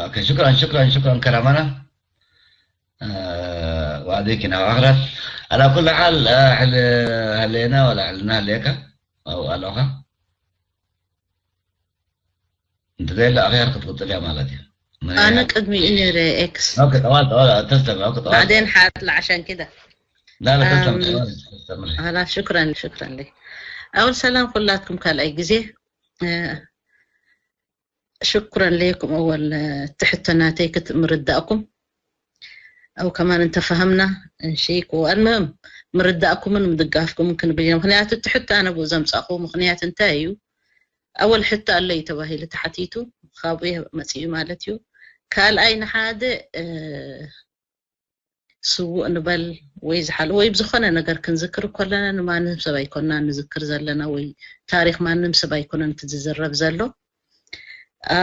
ኦኬ፣ ሽክራን፣ ሽክራን፣ ሽክራን ከራማና። እ፣ ወኣደይኪ ናብ ኣኽራት። ኣላ ኩሉ ሓል፣ እ፣ ሕል-፣ ሃለየና ወላ ሕልና ሃለየካ? ኣብኡ ኣለኻ? እንተ ዘየለ ኣኽያር ክትቅጽል እያ ማለት እዩ። ምን ኣነ እያ? ቅድሚኡ ነይረ ኤክስ። ኦኬ፣ ጠዋል፣ ጠዋል፣ ተስተምር፣ ኦኬ፣ ጠዋል። بعدين حاطلع عشان كده. لا، لا، ተስተምር፣ أم، ጠዋል፣ ተስተምር። خلاص، شكرا، شكرا لك. أول سلام ኩላትኩም ካልኣይ ግዜ። እ፣ ሽኩረን ለይኩም። ኣወል ትሕቶ ናተይ ክት-፣ ምርዳእኩም ኣው ከማን እንተፈሃምና እንሽይኩ። ኣልምህም ምርዳእኩምን ምድጋፍኩምን ክንብል ኢና። ምኽንያቱ ትሕቶ ኣነ ብኡ ዘምጻእኩ ምኽንያት እንታይ እዩ? ኣወል ሕቶ ኣሎ እዩ ተባሂሉ ተሓቲቱ፣ ካብኡ መጺኡ ማለት እዩ። ካልኣይ ንሓደ፣ እ፣ ስዉእ ንበል ወይ ዝሓል-፣ ወይ ብዝኾነ ነገር ክንዝክር ከለና ንማንም ሰብ ኣይኮንና ንዝክር ዘለና፣ ወይ ታሪኽ ማንም ሰብ ኣይኮነን ክዝረብ ዘሎ። አ፣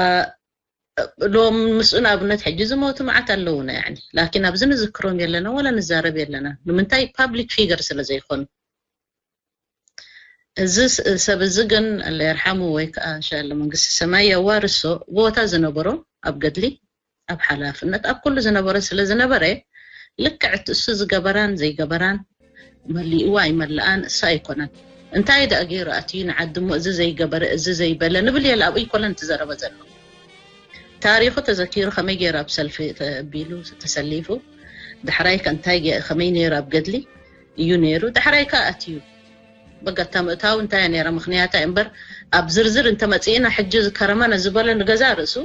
ሎም ምስኡ ንኣብነት ሕጂ ዝሞቱ መዓት ኣለዉና፣ ያኒ፣ ላኪን ኣብዚ ንዝክሮም የለና ወላ ንዛረብ የለና። ንምንታይ? ፓብሊክ ፊገር ስለ ዘይኮኑ። እዚ ስ-፣ ሰብ እዚ ግን ኣለ የርሓሙ ወይ ከዓ እንሻላ መንግስቲ ሰማይ የዋርሶ፣ ቦታ ዝነበሮ ኣብ ገድሊ፣ ኣብ ሓላፍነት፣ ኣብ ኩሉ ዝነበረ ስለ ዝነበረ፣ ልክዕ እቲ እሱ ዝገበራን ዘይገበራን፣ መሊእዋ ኣይመልኣን እሳ ኣይኮነን። እንታይ ደኣ ገይሩ ኣትዩ ንዓዲ እሞ እዚ ዘይገበረ፣ እዚ ዘይበለ ንብል የለ፣ ኣብኡ ኣይኮነን እቲ ዘረባ ዘሎ። ታሪኹ ተዘኪሩ ከመይ ገይሩ ኣብ ሰልፊ ተቢሉ ተሰሊፉ፣ ዳሕራይ ከ እንታይ ገ-፣ ከመይ ነይሩ ኣብ ገድሊ እዩ ነይሩ፣ ዳሕራይ ከ ኣትዩ። በቃ እታ ምእታው እንታይ እያ ነይራ ምኽንያታ እምበር፣ ኣብ ዝርዝር እንተመጺእና ሕጂ እዚ ከረመ ነዚ በለ ንገዛ ርእሱ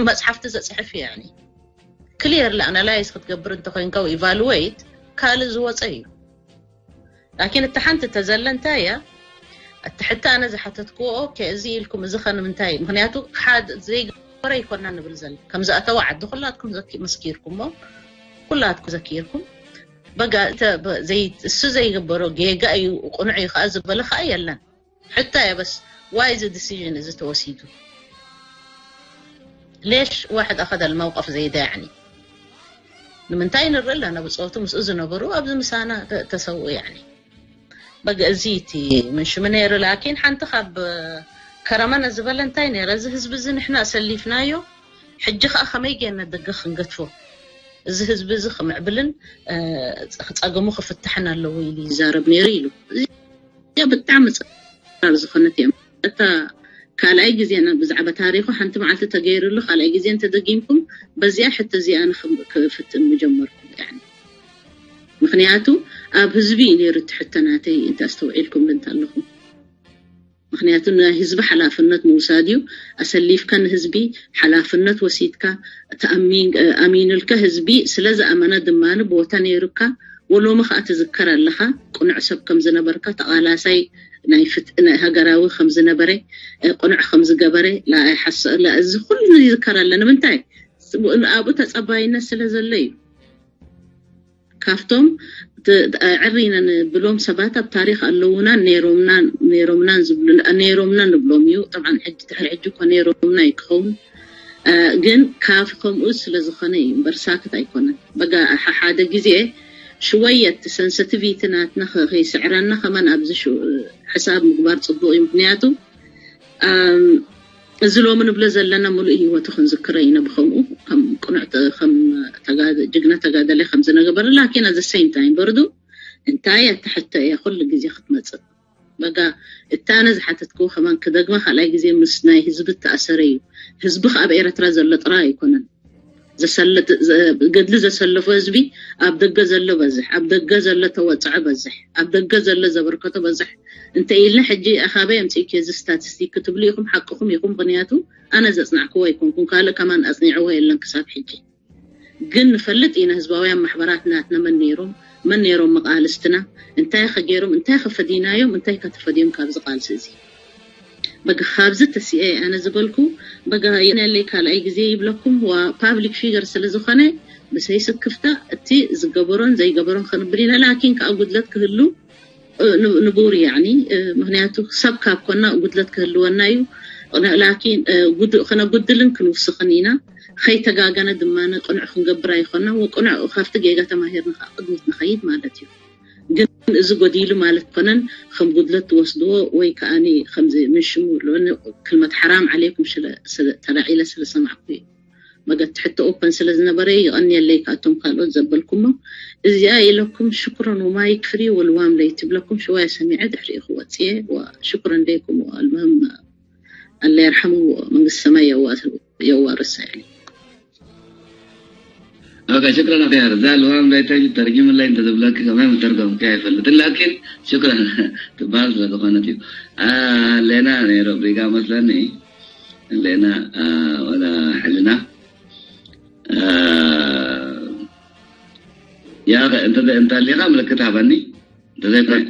መጽሓፍቲ ዘጽሕፍ እዩ፣ ያኒ፣ ክሊየርሊ ኣናላይዝ ክትገብር እንተኾይንካ ወይ ኢቫሉዌት ካልእ ዝወጸ እዩ። ላኪን እቲ ሓንቲ ተዘለ እንታይ እያ? እቲ ሕቲ ኣነ ዝሓተትክዎ፣ ኦኬ፣ እዚ ኢልኩም፣ እዚ ኸ ንምንታይ? ምኽንያቱ ሓደ ዘይገበረ ኣይኮና ንብል ዘለና። ከም ዝኣተወ ዓዲ ኩላትኩም ዘኪ-፣ መስኪርኩሞ፣ ኩላትኩም ዘኪርኩም። በጋ እተ-፣ በ-፣ ዘይ-፣ እሱ ዘይገበሮ ጌጋ እዩ፣ ቅኑዕ እዩ ኸዓ ዝበለ ኸዓ የለን። ሕታ እያ በስ፣ ዋይ እዚ ዲሲዥን እዚ ተወሲዱ? ليش واحد أخذ الموقف زي ده يعني؟ ንምንታይ ንርኢ ኣለና ብጾቱ ምስኡ ዝነበሩ ኣብዚ ምሳና ተ-፣ ተሰውኡ፣ ያኒ። በግ እዚ እቲ ምን ሽሙ ነይሩ፣ ላኪን ሓንቲ ካብ ከረመነ ዝበለ እንታይ ነይረ፣ እዚ ህዝቢ እዚ ንሕና ኣሰሊፍናዮ፣ ሕጂ ኸኣ ከመይ ጌርና ደገ ክንገድፎ፣ እዚ ህዝቢ እዚ ክምዕብልን፣ እ፣ ጸገሙ ክፍታሕን ኣለዎ ኢሉ ይዛረብ ነይሩ ኢሉ። እዚኣ ብጣዕሚ ጸራር ዝኾነት እያ። እታ ካልኣይ ግዜና ብዛዕባ ታሪኹ ሓንቲ መዓልቲ ተገይሩሉ፣ ካልኣይ ግዜ እንተደጊምኩም፣ በዚኣ ሕቶ እዚኣ ንኽም-፣ ክፍትን ምጀመርኩ፣ ያኒ። ምኽንያቱ ኣብ ህዝቢ እዩ ነይሩ እቲ ሕቶ ናተይ፣ እንተ ኣስተውዒልኩምሉ እንተለኹም። ምኽንያቱ ናይ ህዝቢ ሓላፍነት ምውሳድ እዩ። ኣሰሊፍካ ንህዝቢ ሓላፍነት ወሲድካ፣ ተኣሚን-፣ ኣሚኑልካ ህዝቢ ስለ ዝኣመነ ድማ ቦታ ነይሩካ፣ ወሎሚ ኸኣ ትዝከር ኣለኻ። ቅኑዕ ሰብ ከም ዝነበርካ፣ ተቓላሳይ ናይ ፍት-፣ ናይ ሃገራዊ ከም ዝነበረ፣ እ፣ ቅኑዕ ከም ዝገበረ፣ ላ-፣ ሓስ-፣ ላ-፣ እዚ ኩሉ ይዝከር ኣለ። ንምንታይ? ስ-፣ ኣብኡ ተጸባይነት ስለ ዘሎ እዩ። ካብቶም ት-፣ ት-፣ ዕሪ ኢና ንብሎም ሰባት ኣብ ታሪኽ ኣለዉናን ነይሮምናን፣ ነይሮምናን ዝብሉ፣ ነይሮምና ንብሎም እዩ። ጠብዓን ሕጂ፣ ድሕሪ ሕጂ እኮ ነይሮምና እዩ ክኸውን። እ፣ ግን ካፍ ከምኡ ስለ ዝኾነ እዩ እምበር ሳክት ኣይኮነን። በጋ ሐ-፣ ሓደ ግዜ ሽወየት ሰንሰቲቪቲ ናትና ኸ-፣ ከይስዕረና ከማን ኣብዚ ሽ-፣ ሕሳብ ምግባር ጽቡቕ እዩ። ምኽንያቱ፣ ኣም፣ እዚ ሎሚ ንብሎ ዘለና ምሉእ ህይወቱ ክንዝክሮ ኢና ብኸምኡ፣ ከም ቅኑዕ ተ-፣ ከም ተጋ-፣ ጅግና ተጋዳላይ ከም ዝነበረ፣ ላኪን at the same time በርዱ እንታይ እያ እታ ሕቶ እያ ኩሉ ግዜ ክትመጽእ። በጋ እታ ኣነ ዝሓተትክዎ ከማን ክደግማ ካልኣይ ግዜ ምስ ናይ ህዝቢ እተኣሰረ እዩ። ህዝቢ ከ ኣብ ኤረትራ ዘሎ ጥራይ ኣይኮነን። ዘሰለ-፣ ዘ-፣ ገድሊ ዘሰለፎ ህዝቢ ኣብ ደገ ዘሎ በዝሕ፣ ኣብ ደገ ዘሎ ተወጽዖ በዝሕ፣ ኣብ ደገ ዘሎ ዘበርከቶ በዝሕ እንተ ኢልና ሕጂ ኣኻበይ ኣምጺእኪ እዚ ስታቲስቲክ ክትብሉ ኢኹም፣ ሓቅኹም ኢኹም። ምኽንያቱ ኣነ ዘጽናዕክዎ ኣይኮንኩን፣ ካልእ ከማን ኣጽኒዕዎ የለን ክሳብ ሕጂ። ግን ንፈልጥ ኢና ህዝባውያን ማሕበራት ናትና መን ነይሮም፣ መን ነይሮም መቓልስትና፣ እንታይ ከ ገይሮም፣ እንታይ ከ ፈዲናዮም፣ እንታይ ከ ተፈድዮም ካብዚ ቃልሲ እዚ። በጋ ካብዚ ተሲኤ ኣነ ዝበልኩ፣ በጋ የናለይ ካልኣይ ግዜ ይብለኩም፣ ዋ ፓብሊክ ፊገር ስለ ዝኾነ ብሰይ ስክፍታ እቲ ዝገበሮን ዘይገበሮን ክንብል ኢና። ላኪን ከኣ ጉድለት ክህሉ፣ እ፣ ን-፣ ንቡር ያኒ፣ እ፣ ምኽንያቱ ሰብ ካብ ኮና ጉድለት ክህልወና እዩ። ን-፣ ላኪን፣ እ፣ ጉድ-፣ ክነጉድልን ክንውስኽን ኢና። ከይተጋገነ ድማ ቅኑዕ ክንገብር ኣይኮና። ወቅኑዕ ካብቲ ጌጋ ተማሂርና ከኣ ቅድሚት ንኸይድ ማለት እዩ። ግን እዚ ጎዲሉ ማለት ኮነን ከም ጉድለት ትወስድዎ ወይ ከኣኒ ከምዚ ምን ሽሙ ሎኒ ክልመት ሓራም ዓለይኩም ሽለ-፣ ስለ-፣ ተላዒለ ስለ ሰማዕኩ እዩ። መገዲ ሕቶ ኦፐን ስለ ዝነበረ፣ ይቐንየለይ ካብቶም ካልኦት ዘበልኩሞ። እዚኣ ኢለኩም ሽክረን ወማይክ ፍሪ ወልዋም ለይ ትብለኩም ሽወያ ሰሚዐ ድሕሪኡ ክወፅየ። ሽክረን ደይኩም። ኣልመህም ኣላ የርሐሙ፣ መንግስቲ ሰማይ የዋ- የዋርሳ። ኦኬ፣ ሽክረን ኣኽያር። እዛ ልዋም ለይ ተርጊምለይ እንተዝብለኪ ከመይ ምተርጎምኪ ኣይፈልጥን፣ ላኪን ሽክረን ትበሃል ስለ ዝኾነት እዩ። ሌና ነይሮ ብሪጋ መስለኒ። ሌና ወላ ሕልና ያ እንተ እንተ ሊኻ ምልክት ሃበኒ። እንተ ዘይኮነ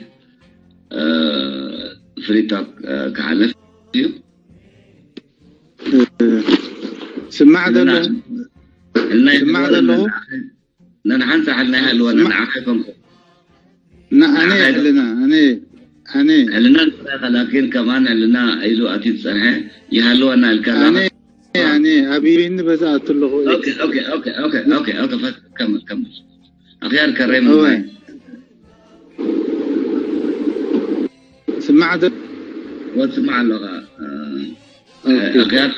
ፍሪ ቶክ ክሓልፍ እዩ። ስማዕ ዘሎ ስማዕ ዘሎ ነንሓንሳ ሓልና ይሃልወና። ንዓኻ ይኮንኩ ንኣነ ሕልና ኣነ ኣነ ሕልና ንስራኻ ላኪን ከማን ሕልና ኢሉ ኣትዩ ዝፀንሐ ይሃልወና ኢልካ ኣነ ኣነ ኣብ ይህኒ በዛ ኣትለኹ ከምል ከምል ኣኽያር ከረይ ስማዕ ዶ ወትስማዕ ኣለኻ ኣኽያር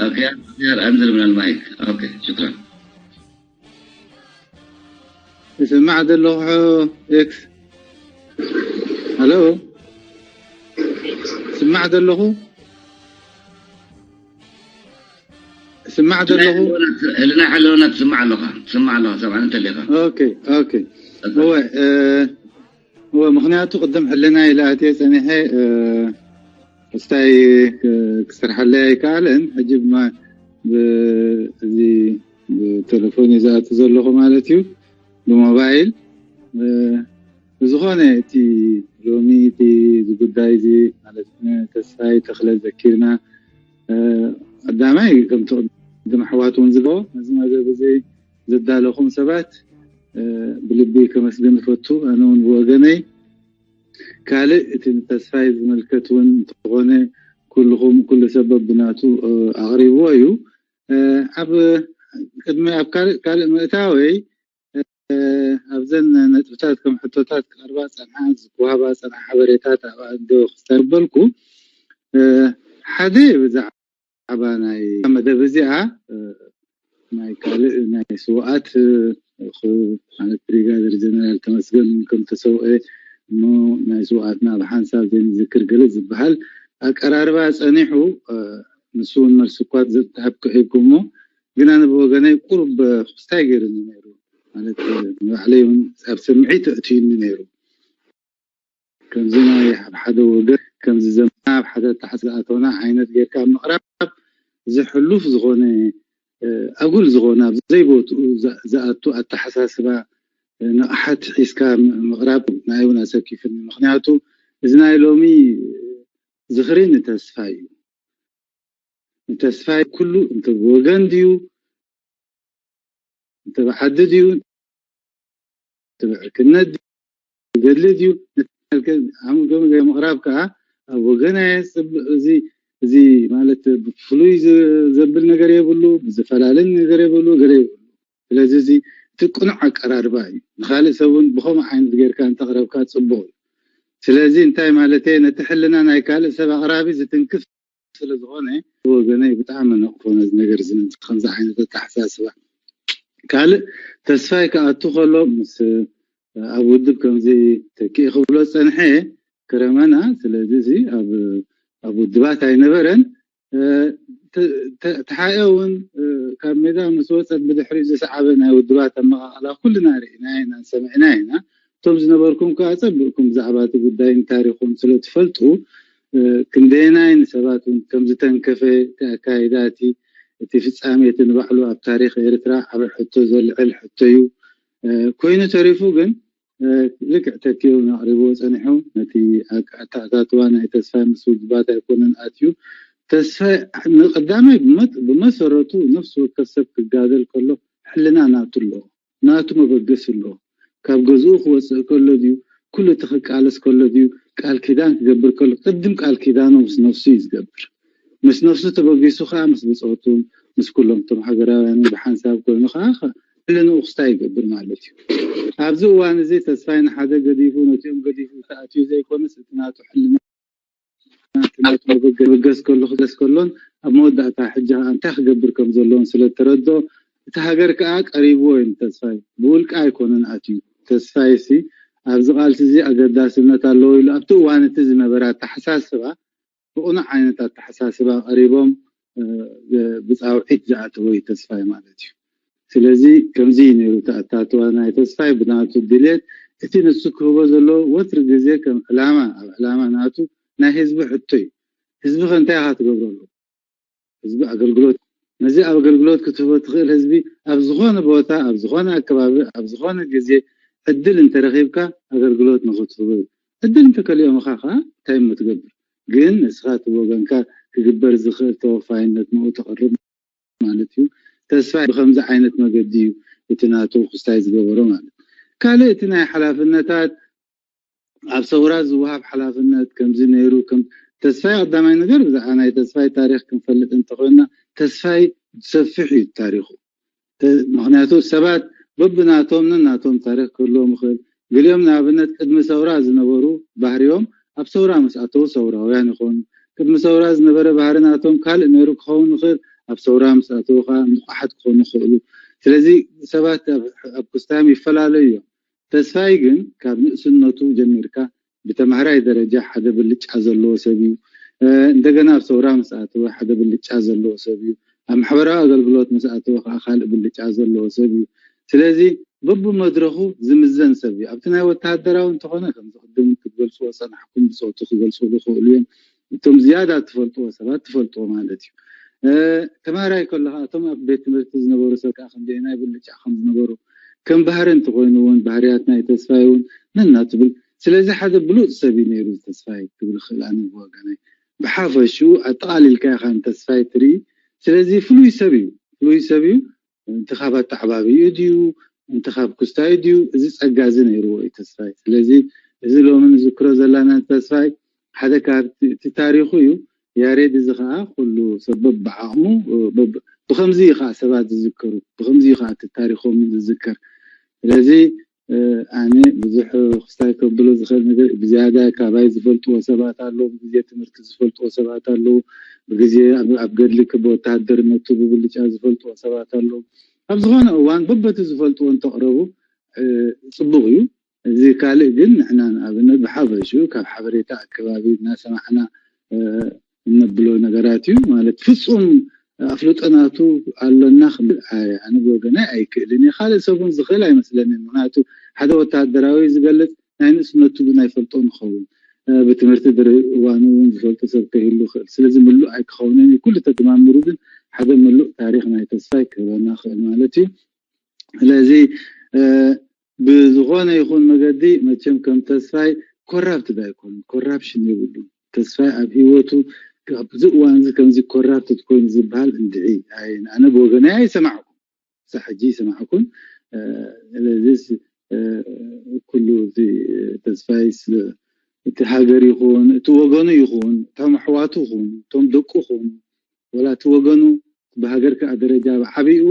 ኣኽያር ኣንዝር ምን ኣልማይክ ኦኬ ሽክራን ይስማዕ ዘለኹ ኤክስ ሃሎ ይስማዕ ዘለኹ ይስማዕ ዘለኹ ህልና ሓለውና ትስማዕ ኣለኻ ትስማዕ ኣለኻ ሰብዓን እንተሊኻ ኦኬ ኦኬ እወ እወ ምክንያቱ ቅድም ሕልና ኢለ ኣትየ ፀኒሐ ክስታይ ክሰርሓለይ ኣይከኣለን ሕጂ እዚ ብቴሌፎን እዩ ዝኣቱ ዘለኹ ማለት እዩ ብሞባይል ብዝኾነ እቲ ሎሚ እቲ እዚ ጉዳይ እዚ ማለት ተስፋይ ተኽለ ዘኪርና ቀዳማይ ከምቲ ቅድም ኣሕዋት እውን ዝገቦ ነዚ መደብ እዚ ዘዳለኹም ሰባት ብልቢ ከመስግን እፈቱ ኣነ እውን ብወገነይ ካልእ እቲ ንተስፋይ ዝምልከት እውን እንተኾነ ኩልኹም ኩሉ ሰብ በብናቱ ኣቕሪብዎ እዩ ኣብ ቅድሚ ኣብ ካልእ ካልእ ምእታወይ ኣብዘን ነጥብታት ከም ሕቶታት ክቐርባ ፀንሓ ዝወሃባ ፀንሓ ሓበሬታት ኣብ ኣዶ ክስተርበልኩ ሓደ ብዛዕባ ናይ መደብ እዚኣ ናይ ካልእ ናይ ስውኣት ማለት ብሪጋደር ጀነራል ተመስገን እውን ከም ተሰውአ እሞ ናይ ስውኣትና ብሓንሳብ ዘይንዝክር ገለ ዝበሃል ኣቀራርባ ፀኒሑ ንሱ እውን መልሲ እኳ ዘትሃብ ክሒብኩ እሞ ግን ኣነ ብወገነይ ቁሩብ ክስታይ ገይሩኒ ነይሩ ማለት ንባዕለይ እውን ኣብ ስምዒት ኣእትዩኒ ነይሩ ከምዚ ናይ ኣብ ሓደ ወገን ከምዚ ዘመና ኣብ ሓደ ኣተሓሳስባ ዝኣተውና ዓይነት ጌርካ ምቕራብ እዚ ሕሉፍ ዝኾነ ኣጉል ዝኾነ ኣብ ዘይቦትኡ ዝኣቱ ኣተሓሳስባ ንቕሓት ሒዝካ ምቕራብ ናይ እውን ኣሰኪፍኒ ምክንያቱ እዚ ናይ ሎሚ ዝኽሪ ንተስፋይ እዩ ንተስፋይ ኩሉ እንተ ብወገን ድዩ እንተ ብዓዲ ድዩ እንተ ብዕርክነት ድዩ ገድሊ ድዩ ምቕራብ ከዓ ኣብ ወገን ኣየፅብእ እዚ እዚ ማለት ብፍሉይ ዘብል ነገር የብሉ ብዝፈላለን ነገር የብሉ ገለ የብሉ ስለዚ እዚ እቲ ቅኑዕ ኣቀራርባ እዩ ንካልእ ሰብ እውን ብከምኡ ዓይነት ጌርካ እንተቅረብካ ፅቡቅ እዩ ስለዚ እንታይ ማለት ነቲ ሕልና ናይ ካልእ ሰብ ኣቅራቢ ዝትንክፍ ስለዝኾነ ብወገነይ ብጣዕሚ ነቕፎ ነዚ ነገር እዚ ከምዚ ዓይነት ኣተሓሳስባ ካልእ ተስፋይ ክኣቱ ከሎ ምስ ኣብ ውድብ ከምዚ ተኪኡ ክብሎ ዝፀንሐ ክረመና ስለዚ እዚ ኣብ ውድባት ኣይነበረን ተሓኤ እውን ካብ ሜዳ ምስ ወፀት ብድሕሪኡ ዝሰዓበ ናይ ውድባት ኣመቃቕላ ኩልና ርኢና ኢና ሰሚዕና ኢና እቶም ዝነበርኩም ከዓ ፀብቅኩም ብዛዕባ እቲ ጉዳይን ታሪኹን ስለትፈልጡ ክንደየናይ ንሰባት እውን ከምዝተንከፈ እቲ ኣካይዳ እቲ እቲ ፍፃሜ እቲ ንባዕሉ ኣብ ታሪክ ኤርትራ ዓብ ሕቶ ዘልዕል ሕቶ እዩ ኮይኑ ተሪፉ ግን ልክዕ ተኪኡ ኣቅሪብዎ ፀኒሑ ነቲ ኣተኣታትዋ ናይ ተስፋይ ምስ ውድባት ኣይኮነን ኣትዩ ተስፋይ ንቀዳማይ ብመሰረቱ ነፍሲ ወከፍ ሰብ ክጋደል ከሎ ሕልና ናቱ ኣለዎ ናቱ መበገሲ ኣለዎ ካብ ገዝኡ ክወፅእ ከሎ ድዩ ኩሉ እቲ ክቃለስ ከሎ ድዩ ቃል ኪዳን ክገብር ከሎ ቅድም ቃል ኪዳኑ ምስ ነፍሱ እዩ ዝገብር ምስ ነፍሱ ተበጊሱ ከዓ ምስ ብፆቱ ምስ ኩሎም እቶም ሃገራውያን ብሓንሳብ ኮይኑ ከዓ ሕልንኡ ክስታይ ይገብር ማለት እዩ ኣብዚ እዋን እዚ ተስፋይ ንሓደ ገዲፉ ነቲኦም ገዲፉ ተኣትዩ ዘይኮነስ እቲ ናቱ ሕልና መበገስ ከሎ ክገስ ከሎን ኣብ መወዳእታ ሕጂ ከዓ እንታይ ክገብር ከም ዘለዎን ስለ ተረድኦ፣ እቲ ሃገር ከዓ ቀሪብዎ እዩ ንተስፋይ። ብውልቂ ኣይኮነን ኣትዩ። ተስፋይ ሲ ኣብዚ ቃልሲ እዚ ኣገዳስነት ኣለዎ ኢሉ ኣብቲ እዋን እቲ ዝነበረ ኣተሓሳስባ፣ ብቕኑዕ ዓይነት ኣተሓሳስባ ቀሪቦም፣ እ፣ ብፃውዒት ዝኣተወ እዩ ተስፋይ ማለት እዩ። ስለዚ ከምዚ እዩ ነይሩ እቲ ኣታትዋ ናይ ተስፋይ ብናቱ ድሌት፣ እቲ ንሱ ክህቦ ዘለዎ ወትሪ ግዜ ከም ዕላማ፣ ኣብ ዕላማ ናቱ ናይ ህዝቢ ሕቶ እዩ። ህዝቢ ከ እንታይ ኢኻ ትገብረሉ? ህዝቢ ኣገልግሎት፣ ነዚ ኣገልግሎት ክትህቦ ትኽእል ህዝቢ ኣብ ዝኾነ ቦታ፣ ኣብ ዝኾነ ኣከባቢ፣ ኣብ ዝኾነ ግዜ ዕድል እንተረኺብካ ኣገልግሎት ንኽትህቦ እዩ። ዕድል እንተከሊኦምኻ ከዓ እንታይ እሞ ትገብር? ግን ንስኻ እቲ ወገንካ ክግበር ዝኽእል ተወፋይነት ንኡ ተቕርብ ማለት እዩ። ተስፋይ ብኸምዚ ዓይነት መገዲ እዩ እቲ ናቱ ክስታይ ዝገበሮ ማለት። ካልእ እቲ ናይ ሓላፍነታት ኣብ ሰውራ ዝወሃብ ሓላፍነት ከምዚ ነይሩ። ከም ተስፋይ ቀዳማይ ነገር ብዛዕባ ናይ ተስፋይ ታሪኽ ክንፈልጥ እንተኾይና፣ ተስፋይ ሰፊሕ እዩ ታሪኹ። ተ-፣ ምኽንያቱ ሰባት በብናቶም ነናቶም ታሪኽ ክህልዎም ይኽእል። ገሊኦም ንኣብነት ቅድሚ ሰውራ ዝነበሩ ባህሪኦም ኣብ ሰውራ ምስ ኣተዉ ሰውራውያን ይኾኑ። ቅድሚ ሰውራ ዝነበረ ባህሪ ናቶም ካልእ ነይሩ ክኸውን ይኽእል፣ ኣብ ሰውራ ምስ ኣተዉ ከዓ ንቑሓት ክኾኑ ይኽእሉ። ስለዚ ሰባት ኣብ፣ ኣብ ክስታዮም ይፈላለዩ እዮም። ተስፋይ ግን ካብ ንእስነቱ ጀሚርካ ብተምሃራይ ደረጃ ሓደ ብልጫ ዘለዎ ሰብ እዩ። እ፣ እንደገና ኣብ ሰውራ ምስ ኣተወ ሓደ ብልጫ ዘለዎ ሰብ እዩ። ኣብ ማሕበራዊ ኣገልግሎት ምስ ኣተወ ከዓ ካልእ ብልጫ ዘለዎ ሰብ እዩ። ስለዚ በብመድረኹ ዝምዘን ሰብ እዩ። ኣብቲ ናይ ወተሃደራዊ እንተኾነ ከምዚ ቅድም ክትገልፅዎ ዝፀናሕኩም ብፆቱ ክገልፅሉ ይኽእሉ እዮም። እቶም ዝያዳ ትፈልጥዎ ሰባት ትፈልጥዎ ማለት እዩ። እ፣ ተምሃራይ ከሎ ከዓ እቶም ኣብ ቤት ትምህርቲ ዝነበሩ ሰብ ከዓ ክንደየናይ ብልጫ ከም ዝነበሩ፣ ከም ባህሪ እንተኾይኑ እውን ባህርያት ናይ ተስፋይ እውን ነናቱ ብል-፣ ስለዚ ሓደ ብሉፅ ሰብ እዩ ነይሩ ተስፋይ ክብል ይኽእል ኣነ ብወገነይ። ብሓፈሽኡ ኣጠቓሊልካ ኢኻ ንተስፋይ ትርኢ። ስለዚ ፍሉይ ሰብ እዩ፣ ፍሉይ ሰብ እዩ። እንተ ካብ ኣተዓባብይኡ ድዩ፣ እንተ ካብ ክስታዩ ድዩ፣ እዚ ጸጋ እዚ ነይርዎ እዩ ተስፋይ። ስለዚ እዚ ሎሚ ንዝክሮ ዘለና ተስፋይ ሓደ ካብ እቲ፣ እቲ ታሪኹ እዩ። ያሬድ እዚ ኸዓ ኩሉ ሰብ በብዓቕሙ፣ በብ-፣ ብኸምዚ እዩ ኸዓ ሰባት ዝዝከሩ፣ ብኸምዚ እዩ ኸዓ እቲ ታሪኾም ዝዝከር። ስለዚ፣ እ፣ ኣነ ብዙሕ ክስታይ ከብሎ ዝኽእል ነገር፣ ብዝያዳ ካባይ ዝፈልጥዎ ሰባት ኣለዉ፣ ብግዜ ትምህርቲ ዝፈልጥዎ ሰባት ኣለዉ፣ ብግዜ ኣብ፣ ኣብ ገድሊ ክብ ወተሃደርነቱ ብብልጫ ዝፈልጥዎ ሰባት ኣለዉ። ኣብ ዝኾነ እዋን በበቲ ዝፈልጥዎ እንተቕረቡ፣ እ፣ ጽቡቕ እዩ። እዚ ካልእ ግን ንሕና ንኣብነት ብሓፈሽኡ ካብ ሓበሬታ ኣከባቢ እናሰማዕና፣ እ፣ እነብሎ ነገራት እዩ። ማለት ፍጹም ኣፍልጦ ናቱ ኣሎና ክብል ኣይ-፣ ኣነ ብወገናይ ኣይክእልን እየ። ካልእ ሰብ እውን ዝኽእል ኣይመስለንን። ምኽንያቱ ሓደ ወተሃደራዊ ዝገልጽ ናይ ንእስነቱ ግን ኣይፈልጦን ይኸውን። እ፣ ብትምህርቲ ድሪ እዋኑ እውን ዝፈልጦ ሰብ ከይህሉ ይኽእል። ስለዚ ምሉእ ኣይክኸውንን እዩ። ኩሉ ተደማሚሩ ግን ሓደ ምሉእ ታሪኽ ናይ ተስፋይ ክህበና ይኽእል ማለት እዩ። ስለዚ፣ እ፣ ብዝኾነ ይኹን መገዲ መቸም ከም ተስፋይ ኮራፕትድ ኣይኮኑን፣ ኮራፕሽን የብሉን። ተስፋይ ኣብ ህይወቱ ኣብዚ እዋን እዚ ከምዚ ኮራፕትድ ኮይኑ ዝበሃል እንድዒ ኣይ-፣ ኣነ ብወገነይ ኣይሰማዕኩን። ክሳብ ሕጂ ኣይሰማዕኩን። እ፣ ስለዚስ፣ እ፣ ኩሉ እቲ ተስፋይስ እቲ ሃገር ይኹን፣ እቲ ወገኑ ይኹን፣ እቶም ኣሕዋቱ ይኹን፣ እቶም ደቁ ይኹን፣ ወላ እቲ ወገኑ ብሃገር ከኣ ደረጃ ብዓቢኡ፣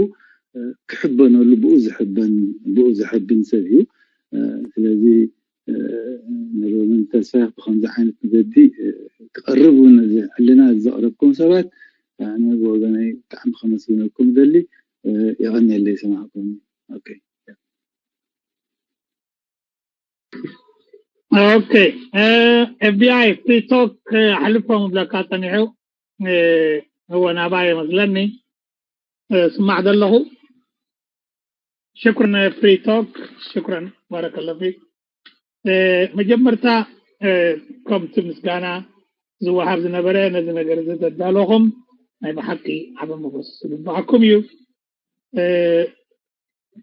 እ፣ ክሕበነሉ ብኡ ዝሕበን፣ ብኡ ዘሐብን ሰብ እዩ። እ፣ ስለዚ፣ እ፣ ንሎምን ተስፋ ብኸምዚ ዓይነት መገዲ፣ እ፣ ክቐርብ እውን እዚ ሕልና ዘቕረብኩም ሰባት፣ ኣነ ብወገነይ ብጣዕሚ ከመስግነኩም ደሊ። እ፣ የቐንየለይ ሰማዕኩም። ኦኬ። ኦኬ፣ እ፣ ኤፍ ቢ ኣይ ፍሪ ቶክ፣ እ፣ ኣሕልፎም ብለካ ጸኒሑ፣ እ፣ እወ ናባይ መስለኒ፣ እ፣ ስማዕ ዘለኹ። ሽኩረን ፍሪ ቶክ፣ ሽኩረን፣ ባረከላሁ ፊክ። እ፣ መጀመርታ፣ እ፣ ከምቲ ምስጋና ዝወሃብ ዝነበረ ነዚ ነገር እዚ ዘዳለኹም ናይ ብሓቂ ዓቢ ሞገስ ዝግባኣኩም እዩ። እ፣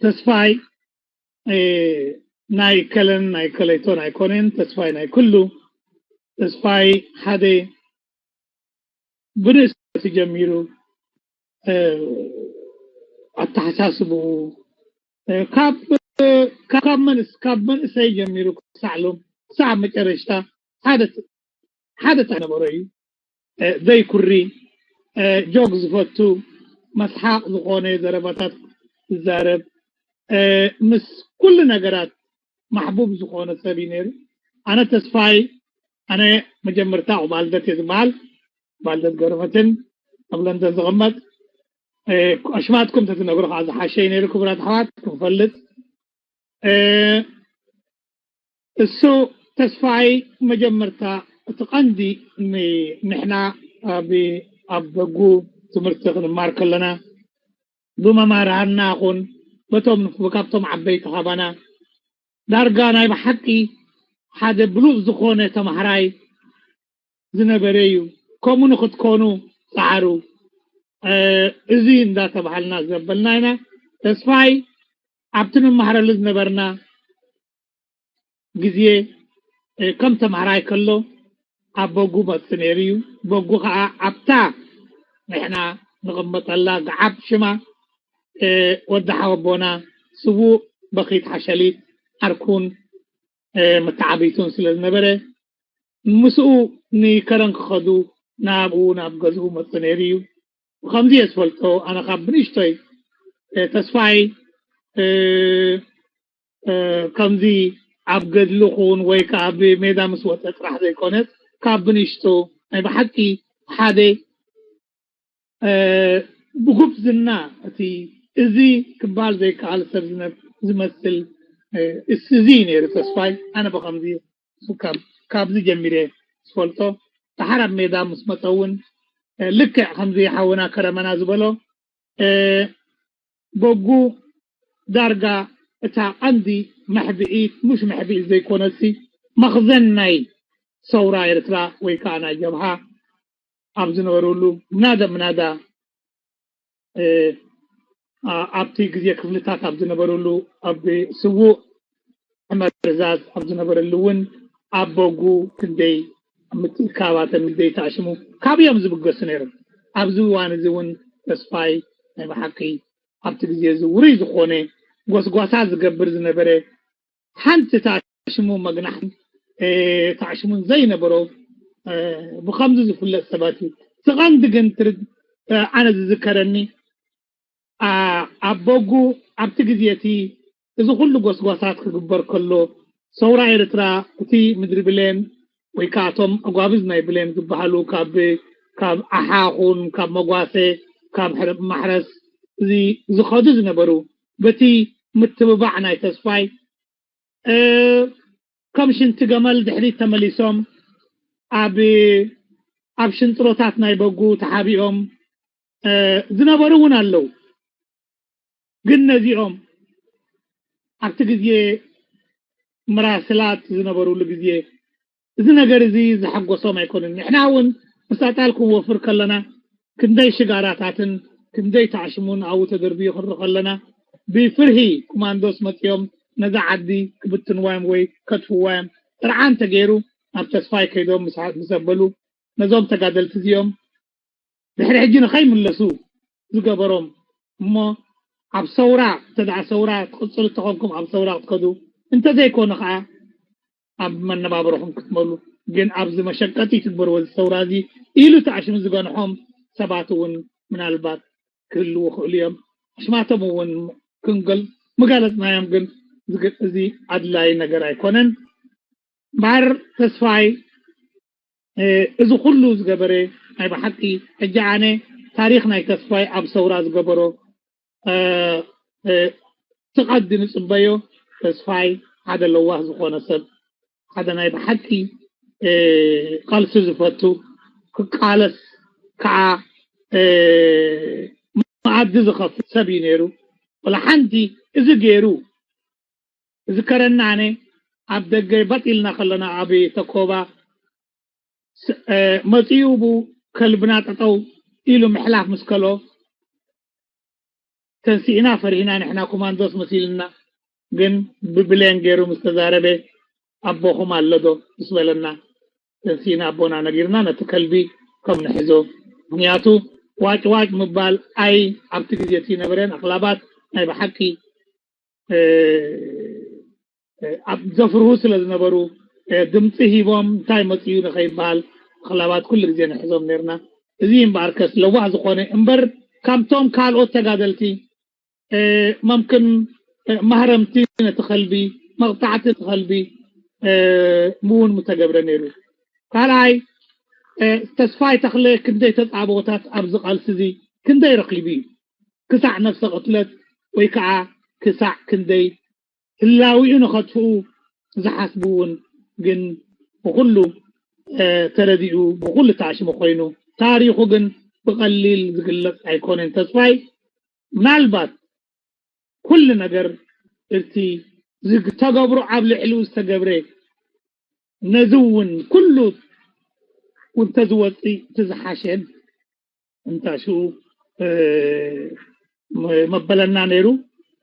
ተስፋይ፣ እ፣ ናይ ከለን ናይ ከለይቶን ኣይኮነን። ተስፋይ ናይ ኩሉ። ተስፋይ ሓደ ብንእስነቱ ጀሚሩ፣ እ፣ ኣተሓሳስብኡ፣ እ፣ ካብ፣ ካብ መንእስ-፣ ካብ መንእሰይ ጀሚሩ ክሳዕ ሎም-፣ ክሳዕ መጨረሽታ ሓደ፣ ሓደ ታ ነበሮ እዩ። እ፣ ዘይኩሪ፣ እ፣ ጆክ ዝፈቱ፣ መስሓቕ ዝኾነ ዘረባታት ዝዛረብ፣ እ፣ ምስ ኩሉ ነገራት ማሕቡብ ዝኾነ ሰብ እዩ ነይሩ። ኣነ ተስፋይ፣ ኣነ መጀመርታ ባልደት እየ ዝበሃል። ባልደት ገብረመድህን፣ ኣብ ለንደን ዝቕመጥ፣ ኣሽማትኩም ተትነግሩ ከዓ ዝሓሸይ ነይሩ። ክቡራት ኣሕዋት ክንፈልጥ፣ እሱ ተስፋይ፣ መጀመርታ እቲ ቀንዲ ንሕና ኣብ ኣብ በጉ ትምህርቲ ክንማር ከለና ብመማርሃና ኹን በቶም ካብቶም ዓበይቲ ካባና ዳርጋ ናይ ብሓቂ ሓደ ብሉፅ ዝኾነ ተማሃራይ ዝነበረ እዩ። ከምኡ ንክትኮኑ ፃዕሩ። እዚ እንዳተባሃልና ዘበልና ኢና። ተስፋይ ኣብቲ ንመሃረሉ ዝነበርና ግዜ ከም ተማሃራይ ከሎ ኣብ በጉ መጽ ነይሩ እዩ። በጉ ከዓ ኣብታ ንሕና ንቕመጠላ ገዓብ ሽማ ወዲ ሓወቦና ስዉእ በኺት ሓሸሊት ዓርኩን መተዓብይቱን ስለ ዝነበረ ምስኡ ንከረን ክኸዱ ናብኡ ናብ ገዝኡ መጽ ነይሩ እዩ። ብኸምዚ እየ ዝፈልጦ። ኣነ ካብ ብንእሽቶይ ተስፋይ ከምዚ ኣብ ገድሊ ኹን ወይ ከዓ ኣብ ሜዳ ምስ ወፀ ጥራሕ ዘይኮነስ ካብ ብንእሽቶ ናይ ብሓቂ ሓደ ብጉብዝና እቲ እዚ ክበሃል ዘይከኣል ሰብ ዝመስል እዚ እዩ ነይሩ ተስፋይ። ኣነ ብኸምዚ ካብዚ ጀሚረ ዝፈልጦ። ደሓር ኣብ ሜዳ ምስ መፀ እውን ልክዕ ከምዚ ሓውና ከረመና ዝበሎ በጉ ዳርጋ እታ ቀንዲ መሕብኢት፣ ምሽ መሕብኢት ዘይኮነሲ መኽዘን ናይ ሰውራ ኤርትራ ወይ ከዓ ናይ ጀብሃ ኣብ ዝነበሩሉ ምናዳ ምናዳ ኣብቲ ግዜ ክፍልታት ኣብ ዝነበሩሉ ኣብ ስዉእ ዕመር ዛዝ ኣብ ዝነበረሉ እውን ኣብ በጉ ክንደይ ምትእካባተ ምደይ ተኣሽሙ ካብ እዮም ዝብገሱ ነይሮም። ኣብዚ እዋን እዚ እውን ተስፋይ ናይ ብሓቂ ኣብቲ ግዜ እዚ ውሩይ ዝኾነ ጎስጓሳ ዝገብር ዝነበረ ሓንቲ ተኣሽሙ መግናሕ ተኣሽሙን ዘይነበሮ ብከምዚ ዝፍለጥ ሰባት እዩ። እቲ ቀንዲ ግን ኣነ ዝዝከረኒ ኣብ በጉ ኣብቲ ግዜ እቲ እዚ ኩሉ ጎስጓሳት ክግበር ከሎ ሰውራ ኤርትራ እቲ ምድሪ ብሌን ወይ ከዓ እቶም ኣጓብዝ ናይ ብሌን ዝበሃሉ ካብ ካብ ዓሓ ኹን ካብ መጓሰ ካብ ማሕረስ እዚ ዝኸዱ ዝነበሩ በቲ ምትብባዕ ናይ ተስፋይ ከም ሽንቲ ገመል ድሕሪት ተመሊሶም ኣብ ኣብ ሽንጥሮታት ናይ በጉ ተሓቢኦም ዝነበሩ እውን ኣለዉ። ግን ነዚኦም ኣብቲ ግዜ ምራስላት ዝነበሩሉ ግዜ እዚ ነገር እዚ ዘሐጎሶም ኣይኮኑን። ንሕና እውን ምስ ኣጣል ክንወፍር ከለና ክንደይ ሽጋራታትን ክንደይ ታዕሽሙን ኣብኡ ተደርብዩ ክንርኢ ከለና ብፍርሂ ኮማንዶስ መፂኦም ነዛ ዓዲ ክብትንዋ እዮም ወይ ከጥፍዋ እዮም ጥርዓን ተገይሩ ናብ ተስፋይ ከይዶም ምስ ኣበሉ ነዞም ተጋደልቲ እዚኦም ድሕሪ ሕጂ ንኸይምለሱ ዝገበሮም እሞ ኣብ ሰውራ እንተ ደኣ ሰውራ ትቕጽሉ እተኾንኩም ኣብ ሰውራ ክትከዱ እንተዘይኮነ ኸዓ ኣብ መነባብሮኹም ክትመሉ ግን ኣብዚ መሸቀጢ ትግበርዎ እዚ ሰውራ እዚ ኢሉ ተኣሽሙ ዝገንሖም ሰባት እውን ምናልባት ክህልዉ ይኽእሉ እዮም። ኣሽማቶም እውን ክንገል ምጋለጽናዮም ግን እዚ ኣድላይ ነገር ኣይኮነን። እምበኣር ተስፋይ እዚ ኩሉ ዝገበረ ናይ ብሓቂ ሕጂ ኣነ ታሪኽ ናይ ተስፋይ ኣብ ሰውራ ዝገበሮ ትቐዲ ንፅበዮ። ተስፋይ ሓደ ለዋህ ዝኾነ ሰብ ሓደ ናይ ብሓቂ ቃልሲ ዝፈቱ ክቃለስ ከዓ መኣዲ ዝኸፍት ሰብ እዩ ነይሩ። ወላ ሓንቲ እዚ ገይሩ ዝከረና ኣነ ኣብ ደገ ባጥ ኢልና ከለና ኣብ ተኮባ መፂኡ ቡ ከልብና ጠጠው ኢሉ ምሕላፍ ምስ ከሎ ተንሲእና ፈሪህና ንሕና ኮማንዶስ መሲልና ግን ብብሌን ገይሩ ምስ ተዛረበ ኣቦኹም ኣሎ ዶ ምስ በለና ተንሲእና ኣቦና ነጊርና ነቲ ከልቢ ከም ንሕዞ ምክንያቱ ዋጭ ዋጭ ምባል ኣይ ኣብቲ ግዜ እቲ ነበረን ኣኽላባት ናይ ብሓቂ ኣብ ዘፍርሁ ስለ ዝነበሩ ድምፂ ሂቦም እንታይ መፅኡ ንኸይበሃል ኣኽላባት ኩሉ ግዜ ንሕዞም ነርና። እዚ እምበኣርከስ ለዋህ ዝኾነ እምበር ካብቶም ካልኦት ተጋደልቲ መምክን ማህረምቲ ነቲ ከልቢ መቕፃዕቲ እቲ ከልቢ እውን ምተገብረ ነይሩ። ካልኣይ ተስፋይ ተኽለ ክንደይ ተጻብኦታት ኣብዚ ቃልሲ እዚ ክንደይ ረኺቡ እዩ? ክሳዕ ነፍሰ ቅትለት ወይ ከዓ ክሳዕ ክንደይ ህላዊኡ ንኸጥፍኡ ዝሓስቡ እውን ግን ብኹሉ ተረዲኡ ብኹሉ ተኣሽሙ ኮይኑ፣ ታሪኹ ግን ብቐሊል ዝግለጽ ኣይኮነን። ተስፋይ ምናልባት ኩሉ ነገር እቲ ዝተገብሮ ኣብ ልዕሊኡ ዝተገብረ ነዚ እውን ኩሉ እንተዝወፅእ እቲ ዝሓሸን እንታ ሽኡ መበለና ነይሩ።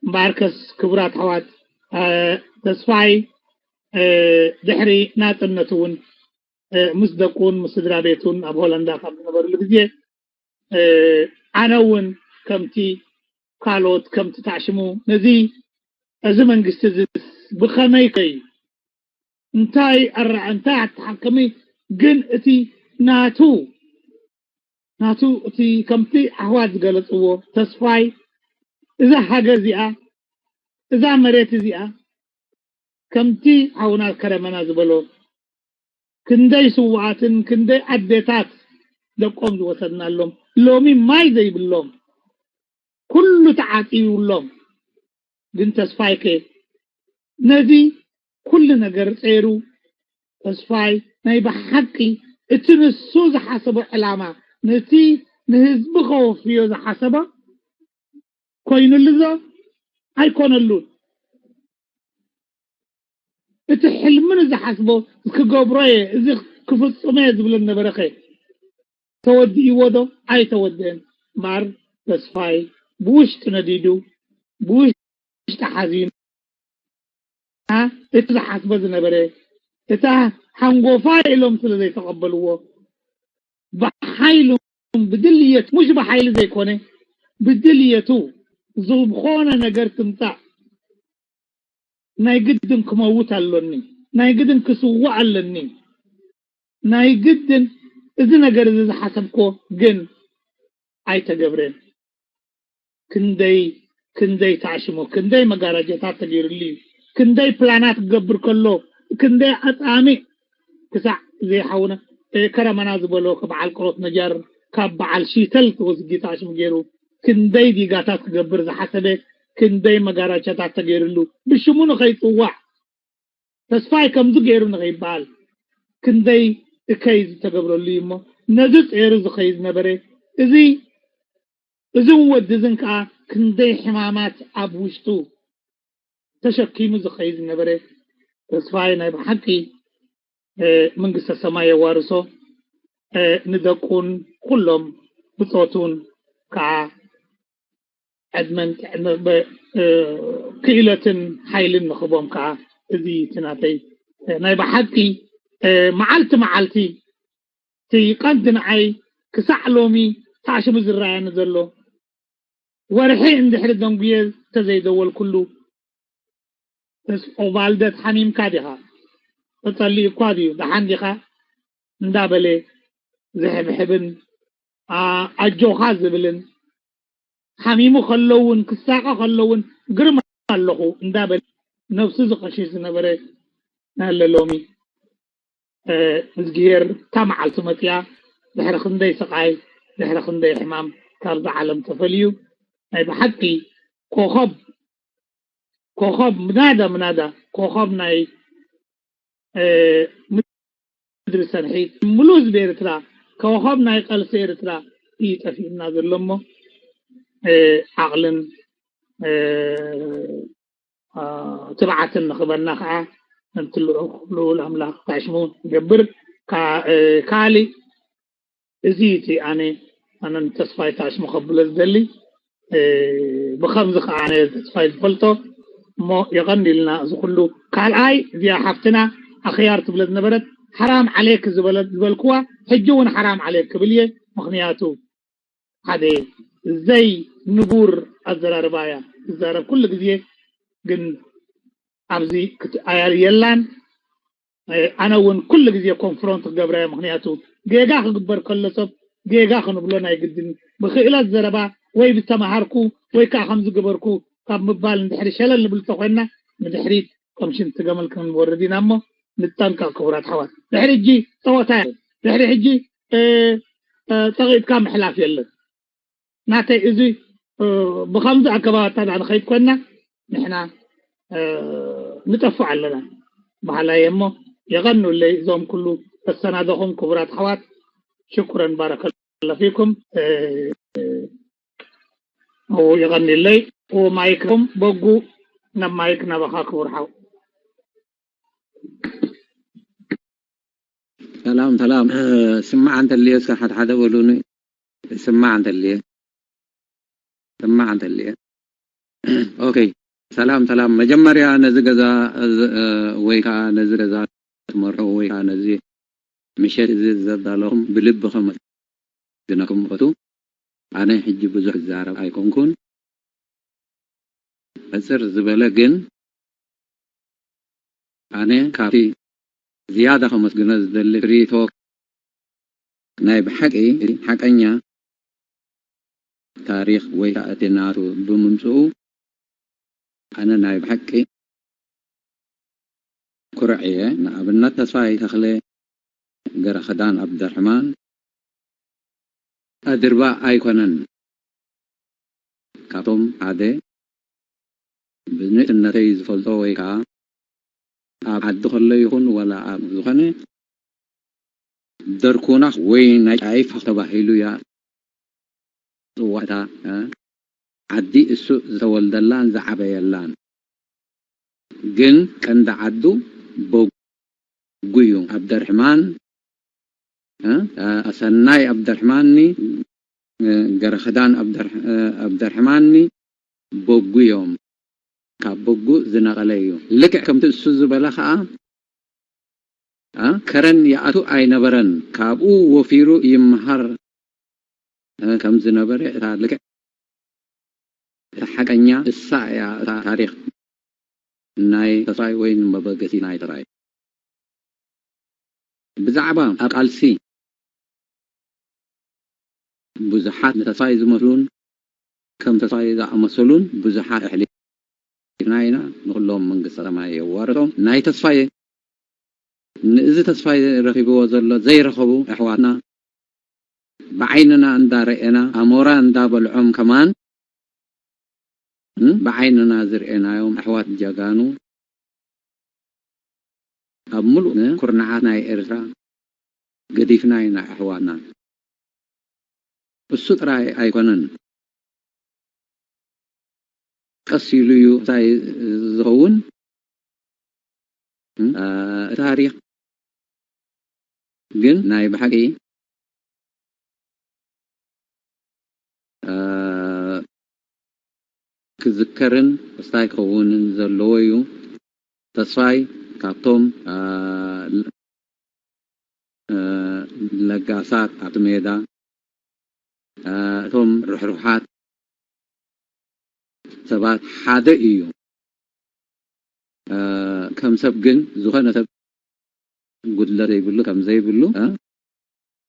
እምበኣርከስ ክቡራት ኣሕዋት ተስፋይ ድሕሪ ናፅነቱ እውን ምስ ደቁን ምስ ስድራ ቤቱን ኣብ ሆላንዳ ካብ ዝነበርሉ ግዜ ኣነ እውን ከምቲ ካልኦት ከምቲ ታዕሽሙ ነዚ እዚ መንግስቲ እዚ ብኸመይ ከይ እንታይ ኣራ እንታይ ኣተሓከሚ ግን እቲ ናቱ ናቱ እቲ ከምቲ ኣሕዋት ዝገለፅዎ ተስፋይ እዛ ሃገር እዚኣ እዛ መሬት እዚኣ ከምቲ ሓውና ከረመና ዝበሎ ክንደይ ስውኣትን ክንደይ ኣዴታት ደቆም ዝወሰድናሎም ሎሚ ማይ ዘይብሎም ኩሉ ተዓፂውሎም ግን ተስፋይከ ነዚ ኩሉ ነገር ፀይሩ ተስፋይ ናይ ብሓቂ እቲ ንሱ ዝሓሰቦ ዕላማ ነቲ ንህዝቢ ከወፍዮ ዝሓሰቦ ኮይኑሉ ዞ ኣይኮነሉን። እቲ ሕልሚ ንዝሓስቦ ክገብሮ እየ እዚ ክፍፅሞ እየ ዝብለ ነበረኸ ተወዲእዎ ዶ ኣይተወደአን? ማር ተስፋይ ብውሽጢ ነዲዱ ብውሽጢ ሓዚኑ እቲ ዝሓስቦ ዝነበረ እታ ሓንጎፋ ኢሎም ስለ ዘይተቐበልዎ ብሓይሉ ብድልየት ሙሽ ብሓይሊ ዘይኮነ ብድልየቱ ዝኾነ ነገር ትምፃእ ናይ ግድን ክመውት ኣሎኒ፣ ናይ ግድን ክስዋእ ኣለኒ፣ ናይ ግድን እዚ ነገር እዚ ዝሓሰብኮ ግን ኣይተገብረን። ክንደይ ክንደይ ተኣሽሞ ክንደይ መጋረጃታት ተገይሩሉ እዩ። ክንደይ ፕላናት ክገብር ከሎ ክንደይ ኣጻሚእ ክሳዕ ዘይሓውነ ከረመና ዝበሎ በዓል ቅሮት ነጃር ካብ በዓል ሺተል ተወስጊ ተኣሽሙ ገይሩ ክንደይ ዲጋታት ክገብር ዝሓሰበ ክንደይ መጋረጃታት ተገይሩሉ ብሽሙ ንኸይፅዋዕ ተስፋይ ከምዚ ገይሩ ንኸይበሃል ክንደይ እከይ ዝተገብረሉ እዩ እሞ ነዚ ፀይሩ ዝኸይድ ዝነበረ እዚ እዝን ወዲ እዝን ከዓ ክንደይ ሕማማት ኣብ ውሽጡ ተሸኪሙ ዝኸይድ ዝነበረ ተስፋይ ናይ ብሓቂ መንግስተ ሰማይ የዋርሶ ንደቁን ኩሎም ብፆቱን ከዓ ዕድመን ክእለትን ሓይልን ንኽቦም ከዓ እዚ እቲ ናተይ ናይ ብሓቂ መዓልቲ መዓልቲ እቲ ቀንዲ ንዓይ ክሳዕ ሎሚ ታሽሙ ዝረኣየኒ ዘሎ ወርሒ እንድሕሪ ደንጉየ ተዘይደወልኩሉ ኦባልደት ሓሚምካ ዲኻ ተፀሊኡ እኳ ድዩ ደሓን ዲኻ እንዳበለ ዝሕብሕብን ኣጆኻ ዝብልን ሓሚሙ ከለውን ክሳቐ ከለውን ግርም ኣለኹ እንዳበለ ነብሱ ዝቐሽሽ ዝነበረ ናለ ሎሚ እዝግሄር እታ መዓልቲ መፅያ ድሕሪ ክንደይ ስቓይ ድሕሪ ክንደይ ሕማም ካብዛ ዓለም ተፈልዩ ናይ ብሓቂ ኮኸብ ኮኸብ ምናዳ ምናዳ ኮኸብ ናይ ምድሪ ሰንሒ ሙሉ ህዝቢ ኤርትራ ኮኸብ ናይ ቃልሲ ኤርትራ እዩ ጠፊእና ዘሎ እሞ ዓቕልን ትብዓትን ንኽበና ከዓ ነቲ ልዑል ኣምላኽ ታሽሙ ይገብር። ካሊእ እዚ እቲ ኣነ ኣነ ንተስፋይ ታሽሙ ከብሎ ዝደሊ ብከምዚ ከዓ ኣነ ተስፋይ ዝፈልጦ እሞ የቐንዲልና እዚ ኩሉ ካልኣይ እዚኣ ሓፍትና ኣኽያር ትብለ ዝነበረት ሓራም ዓሌክ ዝበለት ዝበልክዋ ሕጂ እውን ሓራም ዓሌክ ክብል እየ ምክንያቱ ሓደ ዘይ ንቡር ኣዘራርባ እያ ትዛረብ ኩሉ ግዜ ግን ኣብዚ ክትኣያር የላን ኣነ እውን ኩሉ ግዜ ኮንፍሮንት ክገብራ እየ ምክንያቱ ጌጋ ክግበር ከሎ ሰብ ጌጋ ክንብሎ ናይ ግድን ብክእለት ዘረባ ወይ ብተማሃርኩ ወይ ከዓ ከምዚ ገበርኩ ካብ ምባል ንድሕሪ ሸለል ንብል ተኮይንና ንድሕሪት ከም ሽንቲ ገመል ክንወርድ ኢና እሞ ንጠንቀቅ ክቡራት ኣሕዋት ድሕሪ ሕጂ ፀወታ ድሕሪ ሕጂ እ፣ እ፣ ጸቒጥካ ምሕላፍ የለን። ናተይ እዚ፣ እ፣ ብኸምዚ ኣገባብ ኣታ ንኸይድ ኮይንና ንሕና፣ እ፣ ንጠፍእ ኣለና በሃላይ እሞ የቐኑለይ እዞም ኩሉ ዘሰናደኹም ክቡራት ኣሕዋት። ሽኩረን ባረከላሁ ፊኩም። እ፣ እ፣ የቐኒለይ። ማይክኩም በጉ ናብ ማይክ ናባኻ ክቡር ሓው። ሰላም ሰላም። እ፣ ስማዕ እንተልየ እስከ ሓደ ሓደ በሉኒ። ስማዕ እንተልየ ስማዕ እንተልየ። ኦኬ። ሰላም ሰላም። መጀመርያ ነዚ ገዛ፣ እ፣ እ፣ ወይ ከዓ ነዚ ገዛ ትመርሑ ወይ ከዓ ነዚ ምሸት እዚ ዘዳለኹም ብልቢ ከመስግነኩም እፈቱ። ኣነ ሕጂ ብዙሕ ዝዛረብ ኣይኮንኩን። ሕጽር ዝበለ ግን ኣነ ካብቲ ዝያዳ ከመስግኖ ዝደሊ ፍሪ ቶክ ናይ ብሓቂ ሓቀኛ ታሪኽ ወይ ከዓ እቲ ናቱ ብምምፅኡ ኣነ ናይ ብሓቂ ኩርዕ እየ። ንኣብነት ተስፋይ ተኽለ ገረኽዳን ኣብደርሕማን ኣድርባ ኣይኮነን። ካብቶም ሓደ ብንእስነተይ ዝፈልጦ ወይ ከዓ ኣብ ዓዲ ከሎ ይኹን ዋላ ኣብ ዝኾነ ደርኩናኽ ወይ ናይ ጣይፋ ተባሂሉ እያ ጽዋዕታ፣ እ፣ ዓዲ እሱ ዝተወልደላን ዝዓበየላን። ግን ቀንዲ ዓዱ በጉ እዩ። ኣብደርሕማን፣ እ፣ ኣሰናይ ኣብደርሕማኒ፣ እ፣ ገረኽዳን ኣብደር-፣ እ፣ ኣብደርሕማኒ በጉ እዮም። ካብ በጉ ዝነቐለ እዩ። ልክዕ ከምቲ እሱ ዝበለ ኸዓ፣ እ፣ ከረን ይኣቱ ኣይነበረን። ካብኡ ወፊሩ ይመሃር፣ እ፣ ከም ዝነበረ እታ ልክዕ እታ ሓቀኛ እሳ እያ እታ ታሪኽ ናይ ተስፋይ ወይ መበገሲ ናይ ተስፋይ። ብዛዕባ ኣብ ቃልሲ ብዙሓት ንተስፋይ ዝመስሉን ከም ተስፋይ ዝኣመሰሉን ብዙሓት ኣሕሊፍና ኢና። ንኹሎም መንግስተ ሰማይ የዋርሶም። ናይ ተስፋይ፣ ንእዚ ተስፋይ ረኺብዎ ዘሎ ዘይረኸቡ ኣሕዋትና ብዓይንና እንዳረኤና ኣሞራ እንዳበልዖም ከማን፣ እ፣ ብዓይንና ዝርኤናዮም ኣሕዋት ጀጋኑ ኣብ ሙሉእ ኩርናዓት ናይ ኤርትራ ገዲፍና ኢና ኣሕዋትና። እሱ ጥራይ ኣይኮነን። ቀስ ኢሉ እዩ እንታይ ዝኸውን? እ፣ እቲ ታሪኽ ግን ናይ ብሓቂ፣ እ፣ ክዝከርን ክስታይ ክኸውንን ዘለዎ እዩ። ተስፋይ ካብቶም፣ እ፣ እ፣ ለጋሳት ኣብቲ ሜዳ፣ እ፣ እቶም ርሕሩሓት ሰባት ሓደ እዩ። እ፣ ከም ሰብ ግን ዝኾነ ሰብ ጉድለት ዘይብሉ ከም ዘይብሉ፣ እ፣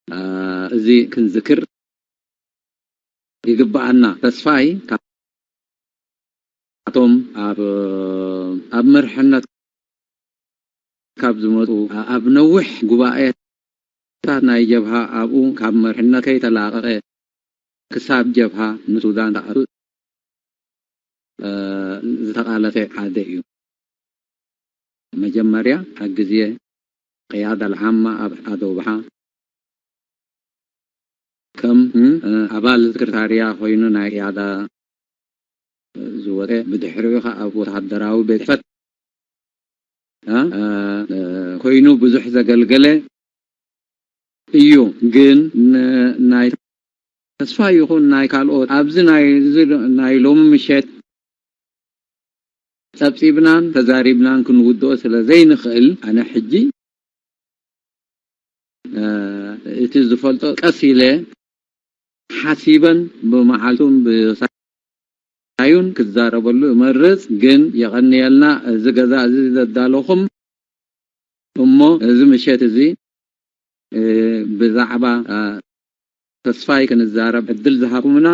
እ፣ እዚ ክንዝክር ይግብኣና። ተስፋይ ካብቶም ኣብ፣ ኣብ መርሕነት ካብ ዝመፁ፣ ኣብ ነዊሕ ጉባኤታት ናይ ጀብሃ ኣብኡ ካብ መርሕነት ከይተላቐቐ ክሳብ ጀብሃ ንሱዳን ተኣቱ፣ እ፣ ዝተቓለሰ ሓደ እዩ። መጀመርያ ኣብ ግዜ ቅያዳ ልዓማ ኣብ ኣደውብሓ ከም፣ እ፣ ኣባል ስክርታርያ ኮይኑ ናይ ቅያዳ ዝወፀ፣ ብድሕሪኡ ከዓ ኣብ ወተሃደራዊ ቤት ጽሕፈት፣ እ፣ እ፣ ኮይኑ ብዙሕ ዘገልገለ እዩ። ግን ን-፣ ናይ ተስፋ ይኹን ናይ ካልኦት ኣብዚ ናይ፣ እዚ ናይ ሎሚ ምሸት ጸብጺብናን ተዛሪብናን ክንውድኦ ስለ ዘይንኽእል፣ ኣነ ሕጂ፣ እ፣ እቲ ዝፈልጦ ቀስ ኢለ ሓሲበን ብመዓልቱን ብሳዩን ክዛረበሉ እመርጽ። ግን የቐንየልና፣ እዚ ገዛ እዚ ዘዳለኹም እሞ እዚ ምሸት እዚ፣ እ፣ ብዛዕባ፣ እ፣ ተስፋይ ክንዛረብ ዕድል ዝሃብኩምና፣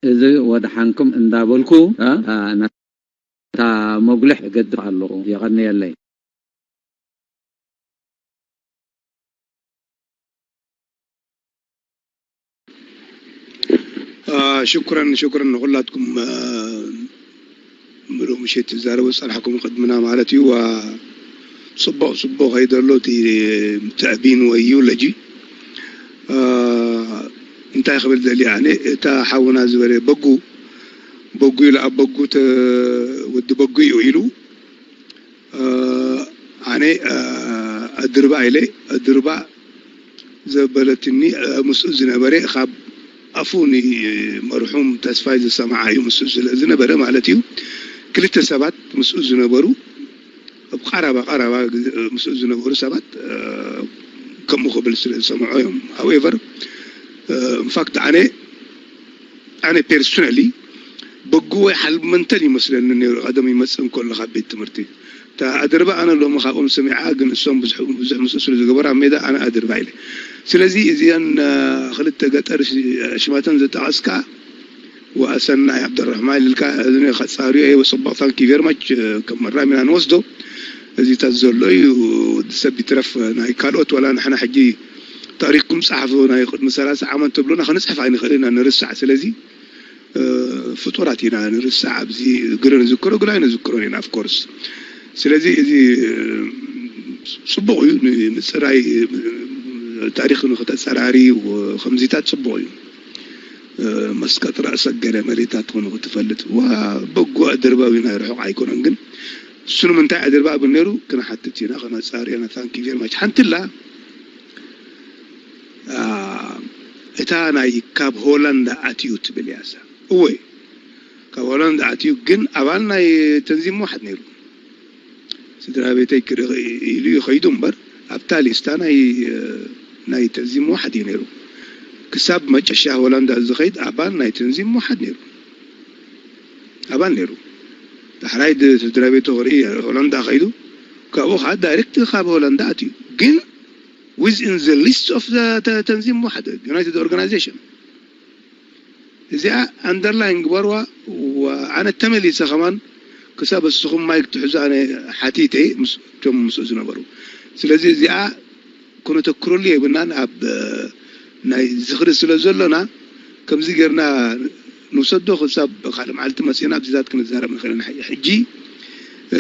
እዚ ወድሓንኩም እንዳበልኩ፣ እ፣ እ፣ ነታ መጉልሕ እገድፍ ኣለኹ። የቐንየለይ። ሽኩረን ሽኩረን ንኹላትኩም። ምሉእ ምሸት ትዛረቡ ዝጸናሕኩም ቅድምና ማለት እዩ። ጽቡቕ ጽቡቕ ከይደሎ እቲ ትዕቢን ወይ ዩሎጂ እንታይ ክብል ደሊ ኣነ እታ ሓውና ዝበለ በጉ በጉ ኢሉ ኣብ በጉ ወዲ በጉ እዩ ኢሉ ኣነ ኣድርባ ኢለ ኣድርባ ዘበለትኒ ምስኡ ዝነበረ ካብ ኣፉ ንመርሑም ተስፋይ ዝሰምዓ እዩ ምስኡ ዝነበረ ማለት እዩ። ክልተ ሰባት ምስኡ ዝነበሩ ኣብ ቀረባ ቀረባ ምስኡ ዝነበሩ ሰባት ከምኡ ክብል ስለ ዝሰምዖ እዮም። However in fact ኣነ ኣነ personally በጉ ወይ ሓልመንተል ይመስለኒ ነይሩ ቀደም ይመፅእ እንከሎ ካብ ቤት ትምህርቲ። እታ ኣድርባ ኣነ ሎሚ ካብኦም ሰሚዓ ግን እሶም ብዙሕ ምስኡ ስለ ዝገበሩ ኣብ ሜዳ ኣነ ኣድርባ ኢለ። ስለዚ እዚአን ክልተ ገጠር ሽማተን ዝጠቐስካ ወኣሰናይ ዓብደራሕማን ኢልካ እዚ ከፃርዮ እየ። ፅቡቕ thank you very much ከም መራም ኢና ንወስዶ። እዚታት ዘሎ እዩ ወዲ ሰብ ይትረፍ ናይ ካልኦት ዋላ ንሕና ሕጂ ታሪክኩም ፀሓፉ ናይ ቅድሚ ሰላሳ ዓመት ተብሉና ክንፅሕፍ ኣይንኽእል ኢና ንርሳዕ። ስለዚ ፍጡራት ኢና ንርሳዕ። ኣብዚ ግረ ንዝክሮ ግረ ኣይንዝክሮን ኢና of course። ስለዚ እዚ ፅቡቕ እዩ ንምፅራይ ታሪክ ንክተፀራሪ ከምዚታት ፅቡቕ እዩ። መስቀጥ ራእሰ ገለ መሬታት ትኾኑ ክትፈልጥ ዋ በጎ ኣድርባዊ ናይ ርሑቕ ኣይኮነን ግን እሱ ንምንታይ ኣድርባ ብል ነይሩ ክንሓትት ኢና ከነፃርዮ ኢና thank you very much ሓንቲ ላ እታ ናይ ካብ ሆላንዳ ኣትዩ ትብል እያ እሳ እወ ካብ ሆላንዳ ኣትዩ ግን ኣባል ናይ ተንዚም ዋሕድ ነይሩ ስድራ ቤተይ ክርኢ ኢሉ እዩ ከይዱ እምበር ኣብታ ሊስታ ናይ ናይ ተንዚም ዋሕድ እዩ ነይሩ ክሳብ መጨረሻ ሆላንዳ ዝኸይድ ኣባል ናይ ተንዚም ዋሕድ ነይሩ ኣባል ነይሩ ዳሕራይ ስድራ ቤቱ ክርኢ ሆላንዳ ከይዱ ካብኡ ከዓ direct ካብ ሆላንዳ ኣትዩ ግን within the list of the ተንዚም ዋሕድ United Organization እዚኣ underline ግበርዋ ኣነ ተመሊሰ ከማን ክሳብ እስኹም ማይክ ትሕዙ ኣነ ሓቲተ እቶም ምስኡ ዝነበሩ ስለዚ እዚኣ ክነተክረሉ የብልናን ኣብ ናይ ዝኽሪ ስለ ዘሎና ከምዚ ጌርና ንውሰዶ ክሳብ ካልእ መዓልቲ መፂእና ኣብዚታት ክንዛረብ ንኽእል ኢና ሕጂ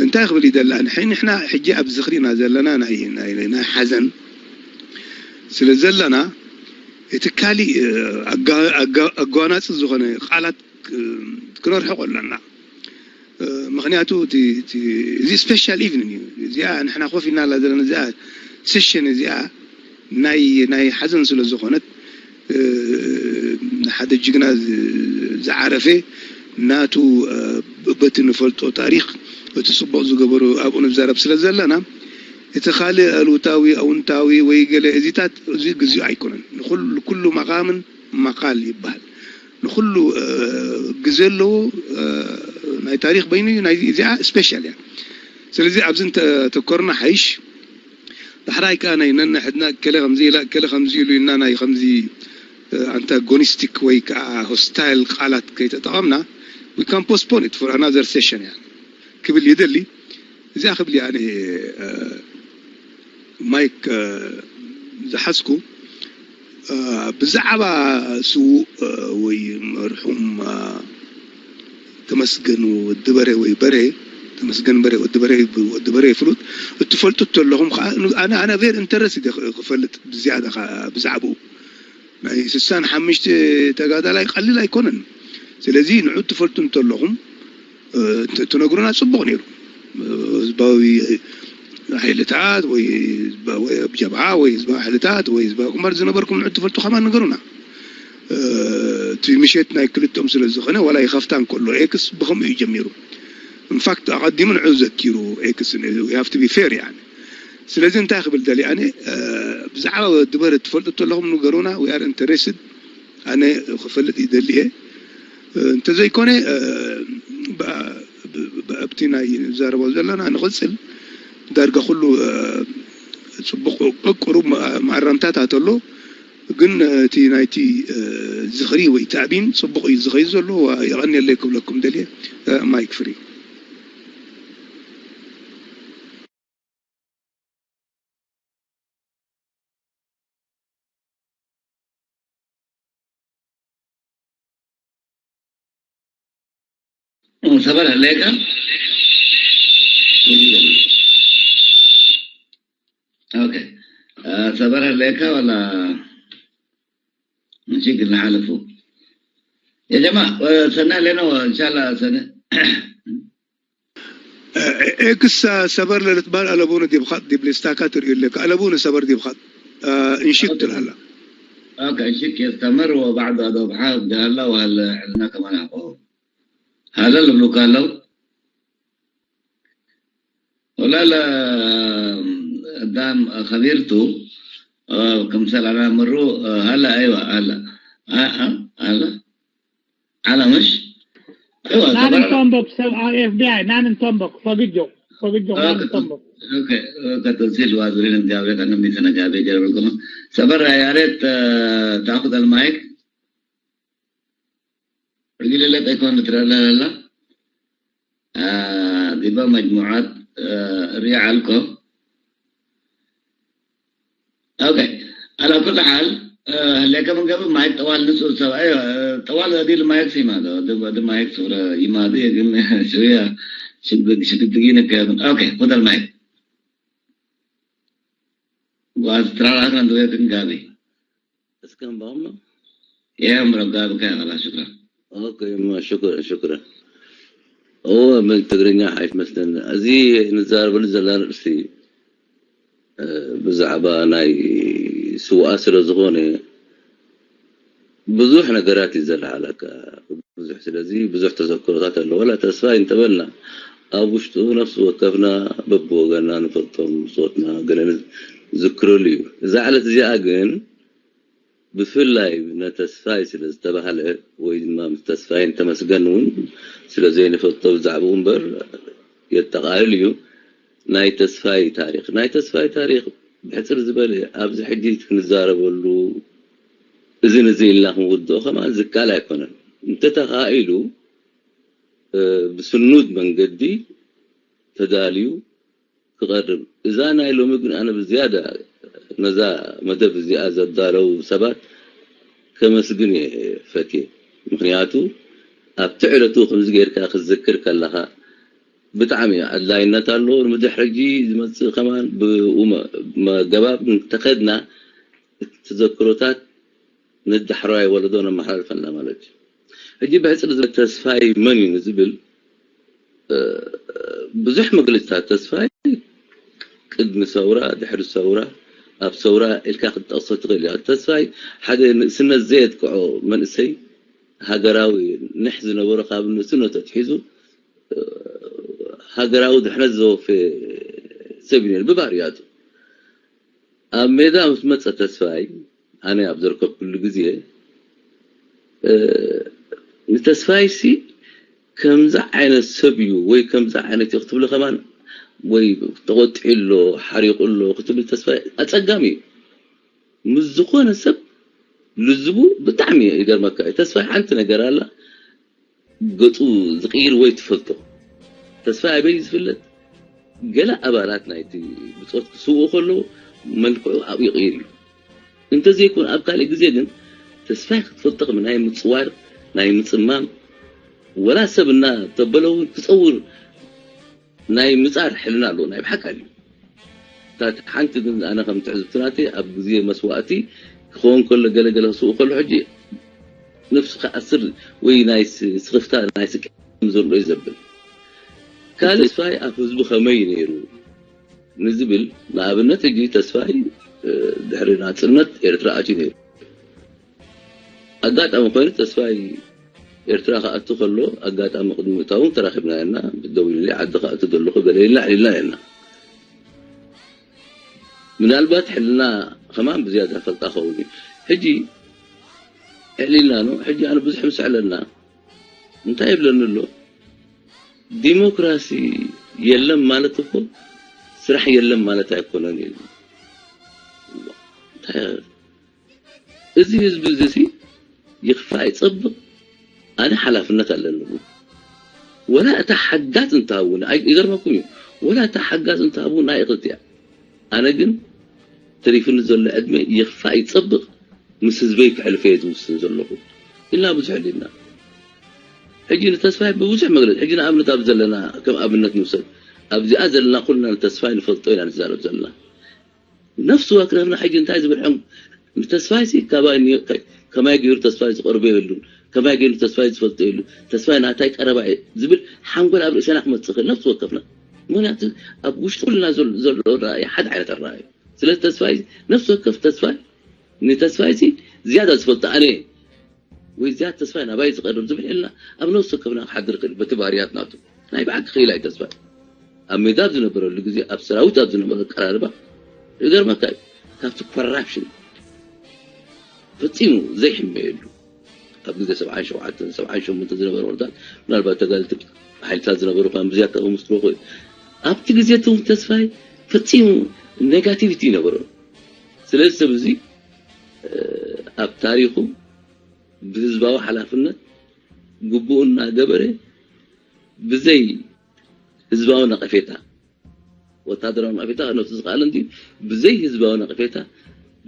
እንታይ ክብል ይደላ ንሕና ሕጂ ኣብ ዝኽሪ ኢና ዘለና ናይ ሓዘን ስለ ዘለና እቲ ካሊእ ኣጓናፂ ዝኾነ ቃላት ክነርሕቆ ኣለና ምክንያቱ እዚ special evening እዩ እዚኣ ንሕና ኮፍ ኢልና ላ ዘለና እዚኣ session እዚኣ ናይ ናይ ሓዘን ስለ ዝኾነት ሓደ ጅግና ዝዓረፈ ናቱ በቲ ንፈልጦ ታሪክ እቲ ፅቡቅ ዝገበሩ ኣብኡ ንዛረብ ስለ ዘለና እቲ ካልእ ኣሉታዊ ኣውንታዊ ወይ ገለ እዚታት እዚ ግዚኡ ኣይኮነን ንኩሉ መቃምን መቃል ይበሃል ንኩሉ ግዜ ኣለዎ ናይ ታሪክ በይኑ እዩ ናይ እዚኣ special እያ ስለዚ ኣብዚ እንተተኮርና ሓይሽ ዳሕራይ ከዓ ናይ ነንሕድና ከለ ከምዚ ኢላ ከለ ከምዚ ኢሉ ኢልና ናይ ከምዚ ኣንታጎኒስቲክ ወይ ከዓ ሆስታይል ቃላት ከይተጠቐምና we can postpone it for another session እያ ክብል ይደሊ እዚኣ ክብል ኣነ ማይክ ዝሓዝኩ ብዛዕባ ስዉእ ወይ መርሑም ተመስገን ወዲ በሬ ወይ በሬ ተመስገን በሬ ወዲ በሬ ወዲ በሬ ፍሉጥ እትፈልጡ ተለኹም ከዓ ኣነ ኣነ ቬር ኢንተረስት ክፈልጥ ብዝያዳ ብዛዕባኡ ናይ ስሳን ሓምሽተ ተጋዳላይ ቀሊል ኣይኮነን ስለዚ ንዑ ትፈልጡ እንተለኹም ትነግሩና ፅቡቕ ነይሩ ህዝባዊ ሓይልታት ወይ ኣብ ጀብሃ ወይ ህዝባዊ ሓይልታት ወይ ህዝባዊ ግንባር ዝነበርኩም ንዑ ትፈልጡ ከማን ንገሩና እቲ ምሸት ናይ ክልቶም ስለ ዝኾነ ዋላ ይኸፍታ እንከሎ ኤክስ ብኸምኡ እዩ ጀሚሩ ኢንፋክት ኣቐዲሙ ንዑ ዘኪሩ ኤክስ have to be fair يعني ስለዚ እንታይ ክብል ደሊ ኣነ ብዛዕባ ወዲ በረ ትፈልጡ ተለኹም ንገሩና we are interested ኣነ ክፈልጥ ይደሊ እየ እንተዘይኮነ ኣብቲ ናይ ዘረቦ ዘለና ንቕፅል ዳርጋ ኩሉ ፅቡቅ ቅሩብ ማእረምታት ኣተሎ ግን እቲ ናይቲ ዝኽሪ ወይ ታዕቢን ፅቡቅ እዩ ዝኸይ ዘሎ የቐንየለይ ክብለኩም ደልየ ማይክ ፍሪ ሰበር ኣለካ? ኦኬ። ሰበር ኣለካ ወላ ንሽግር ንሓለፉ። የጀማ ሰና ለነው እንሻላ ሰነ ኤክስ ሰበር ለልትባል ኣለቡነ ዲብኻጥ ዲብ ሊስታካ ትርእዩ ኣለካ ኣለቡነ ሰበር ዲብኻጥ እንሽክ ትልሃላ ኦኬ። ሽክ የስተምር ወባዕዱ ኣዶ ብሓ ጋላ ወሃለ ዕልና ከማን ኣቆ ሃለ ልብሉካ ኣለው። ወላለ ዳም ከቢርቱ ከምሰል ኣና ምሩ ሃለ ኣይዋ ሃለ ሃለ ዓላ ምሽ Nanin Tombok sa FBI, Nanin Tombok, Fogidjo, Fogidjo, Nanin Tombok. ከተሲል ዋዝሪን ጋቤ ከነሚሰነ ጋቤ ጀርበልኩም ሰበር ያሬት ታኹት المايك رجل لا تكون ترى لا لا ዲባ መጅሙዓት ሪዓ ኣልኮ ኦኬ። على كل حال هليك من قبل مايك طوال نص سوا ايوه طوال هذه المايك سيما ده ده مايك صورة يما دي ግን شوية شدقين كده اوكي خد المايك واسترا كان دوية كن قابي እስከም ባማ يا مرة قابي كان الله شكرا ኦኬ ማ ሽኩረን ሽኩረን እወ ብል ትግርኛ ሓይፍ መስለኒ እዚ ንዛረበሉ ዘለና ርእሲ ብዛዕባ ናይ ስውኣ ስለ ዝኾነ ብዙሕ ነገራት እዩ ዘለዓለካ ብዙሕ ስለዚ ብዙሕ ተዘክሮታት ኣለዎ ላ ተስፋ እንተበልና ኣብ ውሽጡ ነፍሲ ወከፍና በብወገና ንፈልጦም ሶትና ገለ ዝክረሉ እዩ እዛ ዕለት እዚኣ ግን ብፍላይ ነተስፋይ ስለ ዝተባህለ ወይ ድማ ምስ ተስፋይን ተመስገን እውን ስለ ዘይንፈልጦ ብዛዕባኡ እምበር የጠቓልል እዩ ናይ ተስፋይ ታሪክ ናይ ተስፋይ ታሪክ ብሕፅር ዝበለ ኣብዚ ሕጂ ክንዛረበሉ እዚ ንዚ ኢልና ክንውድኦ ከማን ዝካል ኣይኮነን እንተተኻኢሉ ብስኑድ መንገዲ ተዳልዩ ክቐርብ እዛ ናይ ሎሚ ግን ኣነ ብዝያዳ ነዛ መደብ እዚኣ ዘዳለው ሰባት ከመስግን እየ ፈትየ ምክንያቱ ኣብቲ ዕለቱ ከምዚ ጌርካ ክትዝክር ከለኻ ብጣዕሚ ኣድላይነት ኣለዎ ንምድሕር ሕጂ ዝመፅእ ከማን ብኡ ገባብ እንተኸድና እቲ ተዘክሮታት ንዳሕረዋይ ወለዶ ነመሓላልፈልና ማለት እዩ ሕጂ ብሕፅር ዝበለ ተስፋይ መን እዩ ንዝብል ብዙሕ መግለፅታት ተስፋይ ቅድሚ ሰውራ ድሕሪ ሰውራ ኣብ ሰውራ ኢልካ ክትጠቕሶ ትኽእል እዩ ተስፋይ ሓደ ንእስነት ዘየጥቅዖ መንእሰይ ሃገራዊ ንሕ ዝነበሮ ካብ ንእስነቱ ኣትሒዙ ሃገራዊ ድሕነት ዘወፈየ ሰብ እዩ ነይሩ ብባህርያቱ ኣብ ሜዳ ምስ መፀ ተስፋይ ኣነ ኣብ ዘርከብኩሉ ግዜ ንተስፋይ ሲ ከምዚ ዓይነት ሰብ እዩ ወይ ከምዚ ዓይነት እዩ ክትብሎ ከማን ወይ ተቆጢዑ ኣሎ ሓሪቁ ኣሎ ክትብል ተስፋይ ኣፀጋሚ እዩ ምስ ዝኾነ ሰብ ልዝቡ ብጣዕሚ ይገርመካ እዩ ተስፋይ ሓንቲ ነገር ኣላ ገፁ ዝቕይር ወይ ትፈልጦ ተስፋይ ኣበይ ዝፍለጥ ገለ ኣባላት ናይቲ ብፆት ክስውኡ ከለዉ መልክዑ ኣብኡ ይቕይር እዩ እንተዘይኮን ኣብ ካልእ ግዜ ግን ተስፋይ ክትፈልጦ ከም ናይ ምፅዋር ናይ ምፅማም ወላ ሰብ እና ተበለ እውን ክፀውር ናይ ምፃር ሕልና ኣለዎ ናይ ብሓቂ እዩ እታ ሓንቲ ግን ኣነ ከም ትሕዝብቲ ናተይ ኣብ ግዜ መስዋእቲ ክኸውን ከሎ ገለገለ ክስውእ ከሎ ሕጂ ነፍሱ ክኣስር ወይ ናይ ስኽፍታ ናይ ስቅያት ዘሎ እዩ ዘብል ካልእ ተስፋይ ኣብ ህዝቡ ከመይ ነይሩ ንዝብል ንኣብነት ሕጂ ተስፋይ ድሕሪ ናፅነት ኤርትራ ኣትዩ ነይሩ ኣጋጣሚ ኮይኑ ተስፋይ ኤርትራ ክኣቱ ከሎ ኣጋጣሚ ቅድሚ ምእታውን ተራኺብና ኢና ደዊሉለይ ዓዲ ክኣቱ ዘለኹ ገለ ኢልና ኣዕሊልና ኢና ምናልባት ሕልና ከማን ብዝያዳ ፈልጣ ኸውን እዩ ሕጂ ኣዕሊልና ነው ሕጂ ኣነ ብዙሕ ምስ ኣዕለልና እንታይ ይብለኒ ኣሎ ዲሞክራሲ የለም ማለት እኮ ስራሕ የለም ማለት ኣይኮነን እዩ እዚ ህዝቢ እዚ ሲ ይኽፋእ ይፀብቕ ኣነ ሓላፍነት ኣለኒ እውን ወላ እታ ሓጋዝ እንተሃቡኒ ኣይ- ይገርመኩም እዩ ወላ እታ ሓጋዝ እንተሃቡኒ ናይ እኽልቲ እያ ኣነ ግን ተሪፉኒ ዘሎ ዕድመ ይኽፋእ ይፀብቕ ምስ ህዝበይ ክሕልፈ እየ ዝውስን ዘለኹ ኢልና ብዙሕ ዲና ሕጂ ንተስፋይ ብብዙሕ መግለጺ፣ ሕጂ ንኣብነት ኣብ ዘለና፣ ከም ኣብነት ንውሰድ፣ ኣብዚኣ ዘለና ኩልና ንተስፋይ ንፈልጦ ኢና ንዛረብ ዘለና። ነፍሲ ወከፍና ሕጂ እንታይ ዝብል ሕም-፣ ንተስፋይ ሲ ካባይ ኒ-፣ ከ-፣ ከማይ ገይሩ ተስፋይ ዝቐርቦ የብሉን፣ ከማይ ገይሩ ተስፋይ ዝፈልጦ የብሉ፣ ተስፋይ ናታይ ቀረባ እዩ ዝብል ሓንጎል ኣብ ርእሰና ክመጽእ ይኽእል፣ ነፍሲ ወከፍና። ምኽንያቱ ኣብ ውሽጢ ኩልና ዘሎ፣ ዘሎ ራእይ ሓደ ዓይነት ራእይ እዩ። ስለዚ ተስፋይ፣ ነፍሲ ወከፍ ተስፋይ፣ ንተስፋይ ሲ ዝያዳ ዝፈልጦ ኣነ ወይ ዝያዳ ተስፋይ ናባይ ዝቐርብ ዝብል ኢልና ኣብ ነፍሲ ወከፍና ክሓድር ይኽእል፣ በቲ ባህርያት ናቱ። ናይ ብሓቂ ክኢላ እዩ ተስፋይ። ኣብ ሜዳ ኣብ ዝነበረሉ ግዜ፣ ኣብ ሰራዊት ኣብ ዝነበረ ኣቀራርባ፣ ይገርመካ እዩ፣ ካብቲ ኮራፕሽን ፈጺሙ ዘይሕመየሉ፣ ኣብ ግዜ ሰብዓን ሸውዓተን፣ ሰብዓን ሸሞንተን ዝነበረ ኩነታት፣ ምናልባት ተጋደልቲ ሓይልታት ዝነበሩ ከም ብዝያዳ ክምስክሩ ይኽእሉ። ኣብቲ ግዜ እቲ እውን ተስፋይ ፈጺሙ ኔጋቲቪቲ ይነበሮ። ስለዚ ሰብ እዚ፣ እ፣ ኣብ ታሪኹ ብህዝባዊ ሓላፍነት ግቡኡ እናገበረ፣ ብዘይ ህዝባዊ ነቐፌታ፣ ወታደራዊ ነቐፌታ ነብሱ ዝኸኣለ እንድዩ፣ ብዘይ ህዝባዊ ነቐፌታ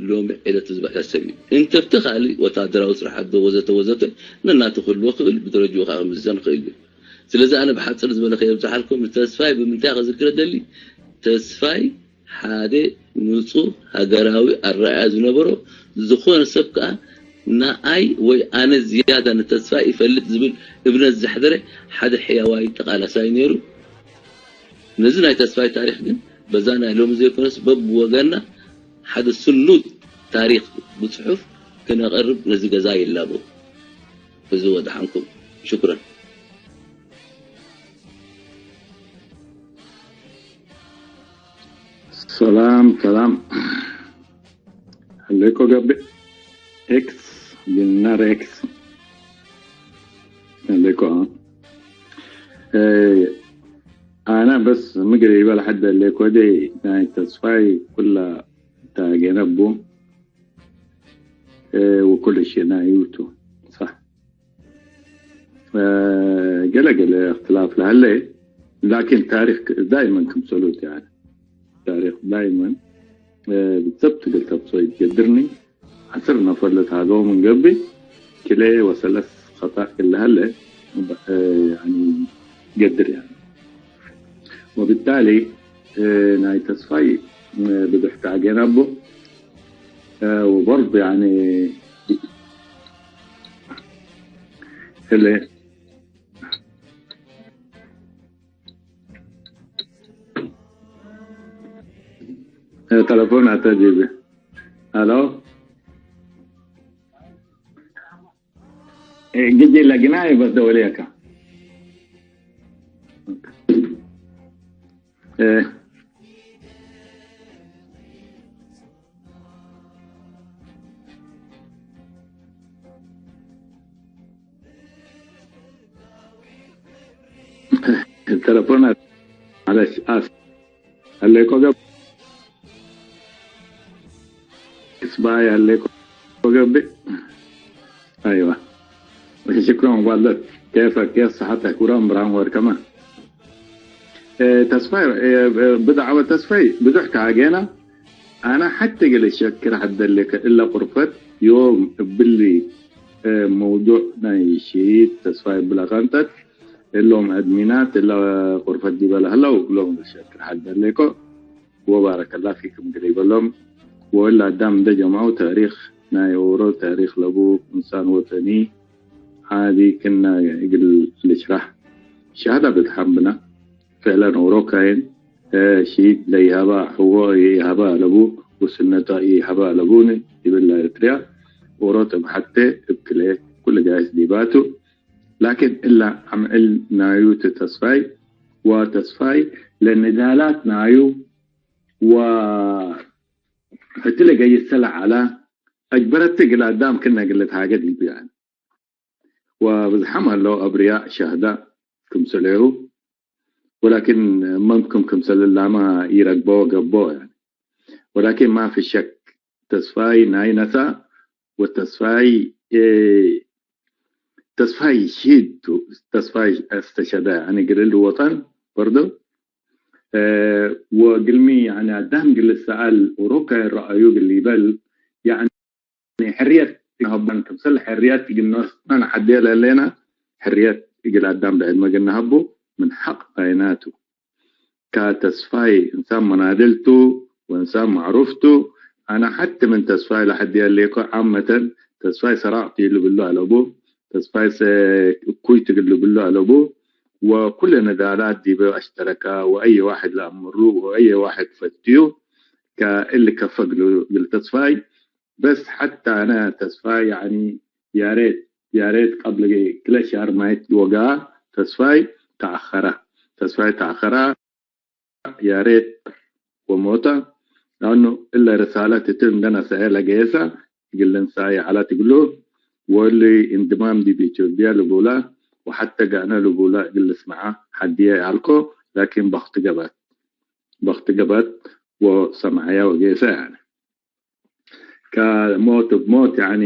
ሎሚ ዕለት ዝበሐ ሰብ እዩ። እንተብቲ ካልእ ወታደራዊ ስራሕ ኣዶ ወዘተ ወዘተ ነናቱ ክህልዎ ክእል፣ ብደረጅኡ ከዓ ክምዘን ክእል እዩ። ስለዚ ኣነ ብሓፅር ዝበለ ከየብዝሓልኩም ንተስፋይ ብምንታይ ከዝክረ ደሊ፣ ተስፋይ ሓደ ንፁህ ሃገራዊ ኣረኣእያ ዝነበሮ፣ ዝኾነ ሰብ ከዓ ንኣይ ወይ ኣነ ዝያዳ ንተስፋይ ይፈልጥ ዝብል እምነት ዘሕደረ ሓደ ሕያዋይ ተቓላሳይ ነይሩ። ነዚ ናይ ተስፋይ ታሪኽ ግን በዛ ናይ ሎሚ ዘይኮነስ በብወገንና ሓደ ስኑድ ታሪኽ ብጽሑፍ ክነቐርብ ነዚ ገዛ ይላቦ። እዚ ወድሓንኩም። ሽኩረን። ሰላም ሰላም። ኣለኮ ገብእ ኤክስ ቢልናር ኤክስ ኣለኮ። ኣና በስ ምግሪ ይበል ሓደ ኣለኮ ደይ ናይ ተስፋይ ኩላ ታገነቡ ወኩል ሽና ይውቱ። صح. ገለ ገለ እክትላፍ ለሃለ ላኪን ታሪክ ዳይመን ክምሰሉት ያኒ ታሪክ ዳይመን ብሰብ ትግል ተብሶ ይትገድርኒ ዓስር ነፈለት ሃገው ምን ገቢ ክለ ወሰለስ ኸጣ ክለሃለ ያኒ ገድር ያኒ وبالتالي ናይ ተስፋይ ብዙሕ ተኣገና ኣቦ وبرضه يعني اللي تلفون أتجيبه. ألو. جدي لقناي بس دوليك. إيه. التلفون معلش آسف. اللي يكون قبل اسباي اللي يكون قبل. أيوة. شكرا والدك. كيفك؟ كيف صحتك؟ ورام برام ور كمان. ተስፋይ ብዛዕባ ተስፋይ ብዙሕ ተሃገና ኣነ ሓቲ ገለ ሸክር ሓደለከ እለ ቁርፈት ዮም እብሊ መውዱዕ ናይ ሽሂድ ተስፋይ ብላ ካንጠት እሎም ኣድሚናት እለ ቁርፈት ዲበላ ህለው እሎም ሸክር ሓደለኮ ወባረከላ ፊክም ግለ ይበሎም ወላ ኣዳም እንደ ጀማው ታሪክ ናይ ኦሮ ታሪክ ለቡ እንሳን ወጠኒ ዓዲ ክና እግል ልሽራሕ ሸሃዳ ብትሓምብና ፍዕለን ኦሮ ካይን ሽሂድ ለይሃባ ሕዎ ይሃባ ኣለቡ ውስነታ ይሃባ ኣለቡን ይብላ ኤርትርያ ኦሮ ተብሓተ እብክለ ኩሉ ጋይስ ዲባቱ ላኪን እላ ኣምዕል ናዩ ተስፋይ ወተስፋይ ለንዳላት ናዩ ወ ሕቲ ለገይሰላ ዓላ ኣጅበረቲ ግላ ኣዳም ክነ ግለት ሃገድ ይብያን وبزحم هلو أبرياء شهداء كمسليو ولكن ممكن كمسل لاما يرقبو قبو يعني ولكن ما في شك تسفاي ناي نسا وتسفاي إيه تسفاي شيد تسفاي استشهد يعني قليل وطن برضو إيه وقلمي يعني دام قل السؤال وروكا رأيو قل يبل يعني ሕርየት ይሃባን ክምሰል ሕርየት ይግኖስ ኣነ ሓዲያ ለለና ሕርየት እግል ኣዳም ብዕድመ ግና ሃቡ ምን ሐቕ ባይናቱ። ካተስፋይ እንሳን መናድልቱ ወእንሳን ማዕሩፍቱ። ኣነ ሐቲ ምን ተስፋይ ለሐዲ ያሌኮ ዓመተን ተስፋይ ሰራቅቲ ልብሉ ኣለቡ። ተስፋይ እኩይ ትግል ልብሉ ኣለቡ። ወኩለ ነዳላት ዲበ አሽተረካ ወአየ ዋሕድ ለአምሩ ወአየ ዋሕድ ፈትዩ ከእሊ ከፈ ግል ተስፋይ። በስ ሐታ አነ ተስፋይ ያኒ ያሬት ያሬት ቀብል ክለ ሻር ማየት ወጋ ተስፋይ ተአኸራ ተስፋይ ተአኸራ ያሬት ወሞታ። ለአኑ እለ ርሳለት እት እንደነሰአ ለገየሳ እግል ልንሳኢ ዐላ ትግሉ። ወእሊ እንድማም ዲብ ኢትዮጵያ ልቡላ ወሐተ ጋነ ልቡላ እግል ልስመዓ ሐድየ አልኮ። ላኪን በክት ገባት በክት ገባት ወሰምዐያ ወገየሳ ያኒ ከሞት ብሞት ያኒ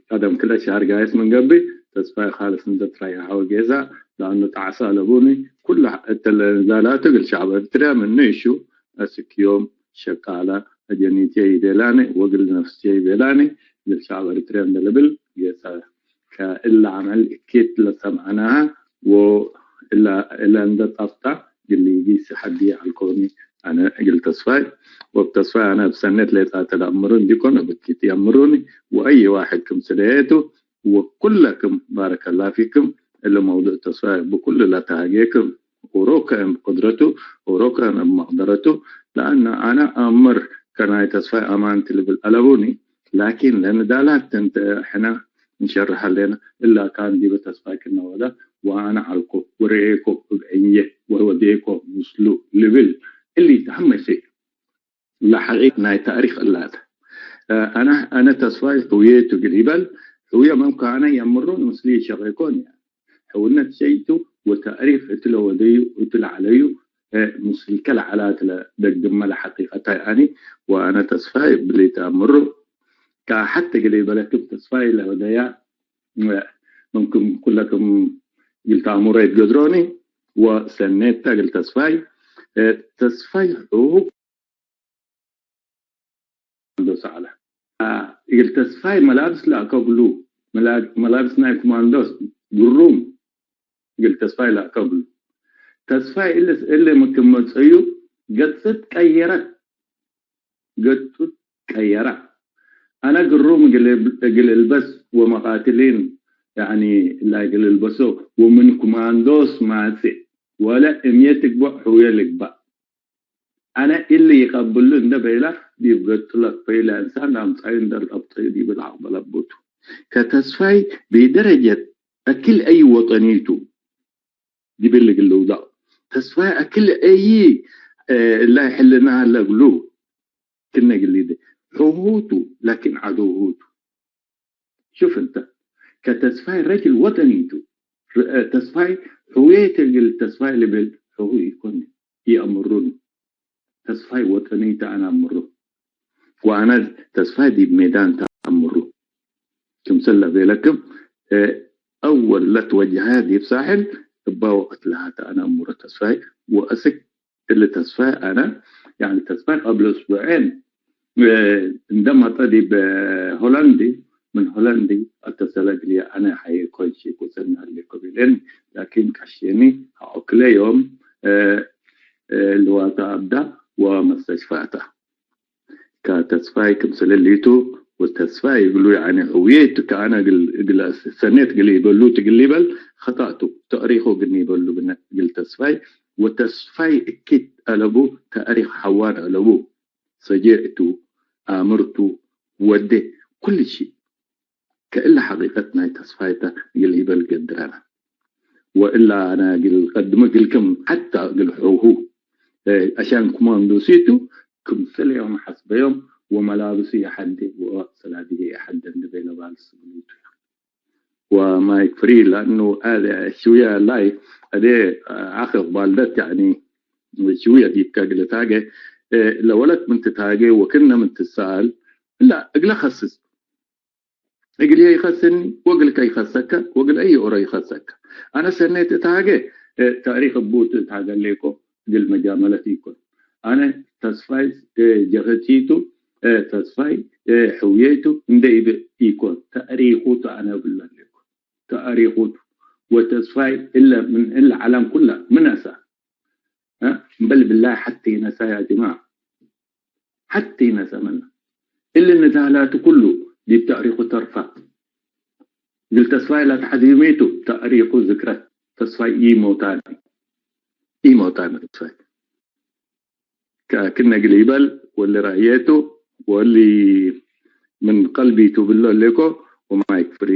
ቀደም ክለ ሻር ጋይስ ምን ገብእ ተስፋይ ካልስ እንደ ትራይ አሐወ ጌዛ። ለአኑ ጣዕሳ ለቡኒ ኩላ እተለ ንዛላቱ እግል ሸዕብ ኤርትርያ ምኑ ይሹ አስክዮም ሸቃላ አጀኒትየ ይቤላኒ ወግል ነፍስየ ይቤላኒ እግል ሸዕብ ኤርትርያ እንደ ልብል ጌሳ ከእላ ዐመል እኪት ለሰምዐናሃ ወእላ እላ እንደ ጣፍጣ ግሊ ጊስ ሐዲ አልኮኒ አነ እግል ተስፋይ ወብ ተስፋይ አነ እብ ሰኔት ሌጣተ ለአምሩ እንዲኮን እብ እኪት የአምሩኒ ወአይ ዋሕድ ክም ስለየቱ ወኩለክም ባረከላ ፊክም እለ መውዱዕ ተስፋይ ብኩሉ ለተሃጌክም ኡሮከ እም ቁድረቱ ኡሮከ እም መቅደረቱ ለአነ አነ አምር ከናይ ተስፋይ አማንቲ ልብል አለቡኒ ላኪን ለንዳላት እንተ ሕነ እንሸርሕ አሌነ እላ ካን ዲበ ተስፋይ ክነወዳ ወአነ ዐልኮ ወርኤኮ እብ ዕንየ ወወዴኮ ምስሉ ልብል እሊ ተሐመ ሸይ ለሐቂቅ ናይ ታሪክ እላተ። አነ አነ ተስፋይ ሕውየቱ ግል ይበል ሕውየ መምካ አነ የምሩን ምስሊ ሸቄኮን ሕውነት ሸይቱ ወታሪክ እት ለወደዩ እት ለዐለዩ ምስልከ ለዐላት ለደግመ ለሐቂቀታይ አኒ ወአነ ተስፋይ ብሊ ተአምሩ ከሐተ ግል ይበለክም ተስፋይ ለወደያ ምንኩም ኩለክም ግል ተአምሮ ይትገድሮኒ ወሰኔታ ግል ተስፋይ ተስፋይ ሕቡ ኮማንዶስ አለ። እግል ተስፋይ መላብስ ለአከብሉ መላብስ ናይ ኮማንዶስ ግሩም እግል ተስፋይ ለአከብሉ ተስፋይ እልስ እለ ምክመፀዩ ገጽት ቀየረት ገጹት ቀየራ። አነ ግሩም እግል እልበስ ወመቃትሊን ያኒ እላ እግል እልበሶ ወምን ኮማንዶስ ማጽእ ወለ እምየ ትግቦዕ ሕውየ ልግባእ። አነ እሊ ይቀብሉ እንደ በይላ ዲብ ገጹ ለክፈዩ ለእንሳን ለአምጻዩ እንደ ለአብጠዩ ዲብ ለአቅበለ ቦቱ። ከተስፋይ ብደረጀት አክል አይ ወጠኒቱ ዲብል እግል ልውዳቅ ተስፋይ አክል አይ እላ ይሕልና ለእግሉ ክነ እግል ሕሁቱ ላኪን ዐዶሁቱ። ሹፍ እንተ ከተስፋይ ረጅል ወጠኒቱ ተስፋይ ሕውየት እግል ተስፋይ ልብል ሕሁ ኢኮን ይአምሩን ተስፋይ ወጠኒተ አነ አምሩ ወአነ ተስፋይ ዲብ ሜዳን ተአምሩ ክምሰል ለቤለክም አወል ለትወጀሀ ዲብ ሳሕል እባ ወቅት ለሃተ አነ አምሩ ተስፋይ ወአስክ እሊ ተስፋይ አነ ያኒ ተስፋይ ቀብል እስቡዔን እንደመጠ ዲብ ሆላንዲ ምን ሆላንዲ አተሰለ እግልየ አነ ሐየ ኮንሺ ቁጽር ናህሌኮ ቤሌኒ ላኪን ቀሼኒ ሐኦክለ ዮም ልዋታ አብዳ ወመስተሽፋታ። ከተስፋይ ክምስል እሊቱ ወተስፋይ እግሉ ያኒ ሕውየቱ ከአነ እግል ሰኔት እግል ይበሉ ትግል ይበል ኸጣእቱ ተእሪኹ ግን ይበሉ ብነ እግል ተስፋይ ወተስፋይ እኪት አለቡ ተእሪኽ ሐዋን አለቡ ሰጀዕቱ አምርቱ ወዴ ኩልሺ ከእለ ሐቂቀት ናይ ተስፋይታ እግል ይበል ገድረና ወእላ አነ እግል ቀድመ እግልክም ሐታ እግል ሕሁ አሻን ኩማንዶሲቱ ክምሰለዮም ሐስበዮም ወመላብሱ የሐደ ወሰላድየ የሐደ እንደ ቤለ ባልስ ብሉቱ ወማይክ ፍሪ ለአኑ ሽውያ ላይ አዴ አኸ ባልደት ያኒ ሽውያ ዲብካ እግለ ታገ ለወለት ምን ትታገ ወክነ ምን ትሰአል እላ እግለ ከስስ እግልየ ይኸስኒ ወእግልከ ይኸሰከ ወእግል አይ ኦሮ ይኸሰከ። አነ ሰኔት እት ሀገ ተእሪክ እቡት እት ሀገ ሌኮ እግል መጃመለት ኢኮን። አነ ተስፋይ ጀህቲቱ ተስፋይ ሕውየቱ እንደ ኢኮን ተእሪኩቱ አነ ብለ ሌኮ ተእሪኩቱ ወተስፋይ እለ ምን እለ ዓለም ኩላ ምነሳ። እ? እምበል ብላይ ሓቲ ነሳ ያ ጅማዓ። ሓቲ ነሳ መና። እለ ነዛላቱ ኩሉ ዲብ ተእሪኹ ተርፋ። ግል ተስፋይ ላተሓዚ ሜቱ ተእሪኹ ዝክረት ተስፋይ ኢሞታኒ። ኢሞታኒ ተስፋይ። ከ-፣ ክነግል ይበል ወሊ ራእየቱ ወሊ ምን ቀልቢ ትብሎ ሌኮ ወማይክ ፍሪ።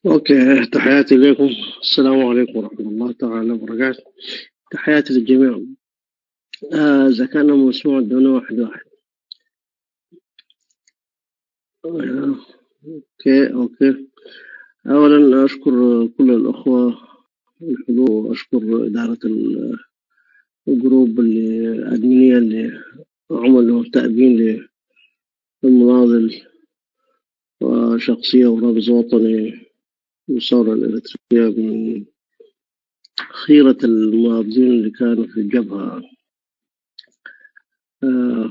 اوكي، تحياتي لكم. السلام عليكم ورحمة الله تعالى وبركاته. تحياتي للجميع. آه، إذا كان مسموع، ادوني واحد واحد. آه، اوكي، اوكي. اولا اشكر كل الاخوة الحضور، واشكر ادارة ال-، الجروب اللي ادمنية اللي عملوا تأبين للمناضل وشخصية ورمز وطني للثورة الإريترية، من خيرة المناضلين اللي كانوا في الجبهة. آه،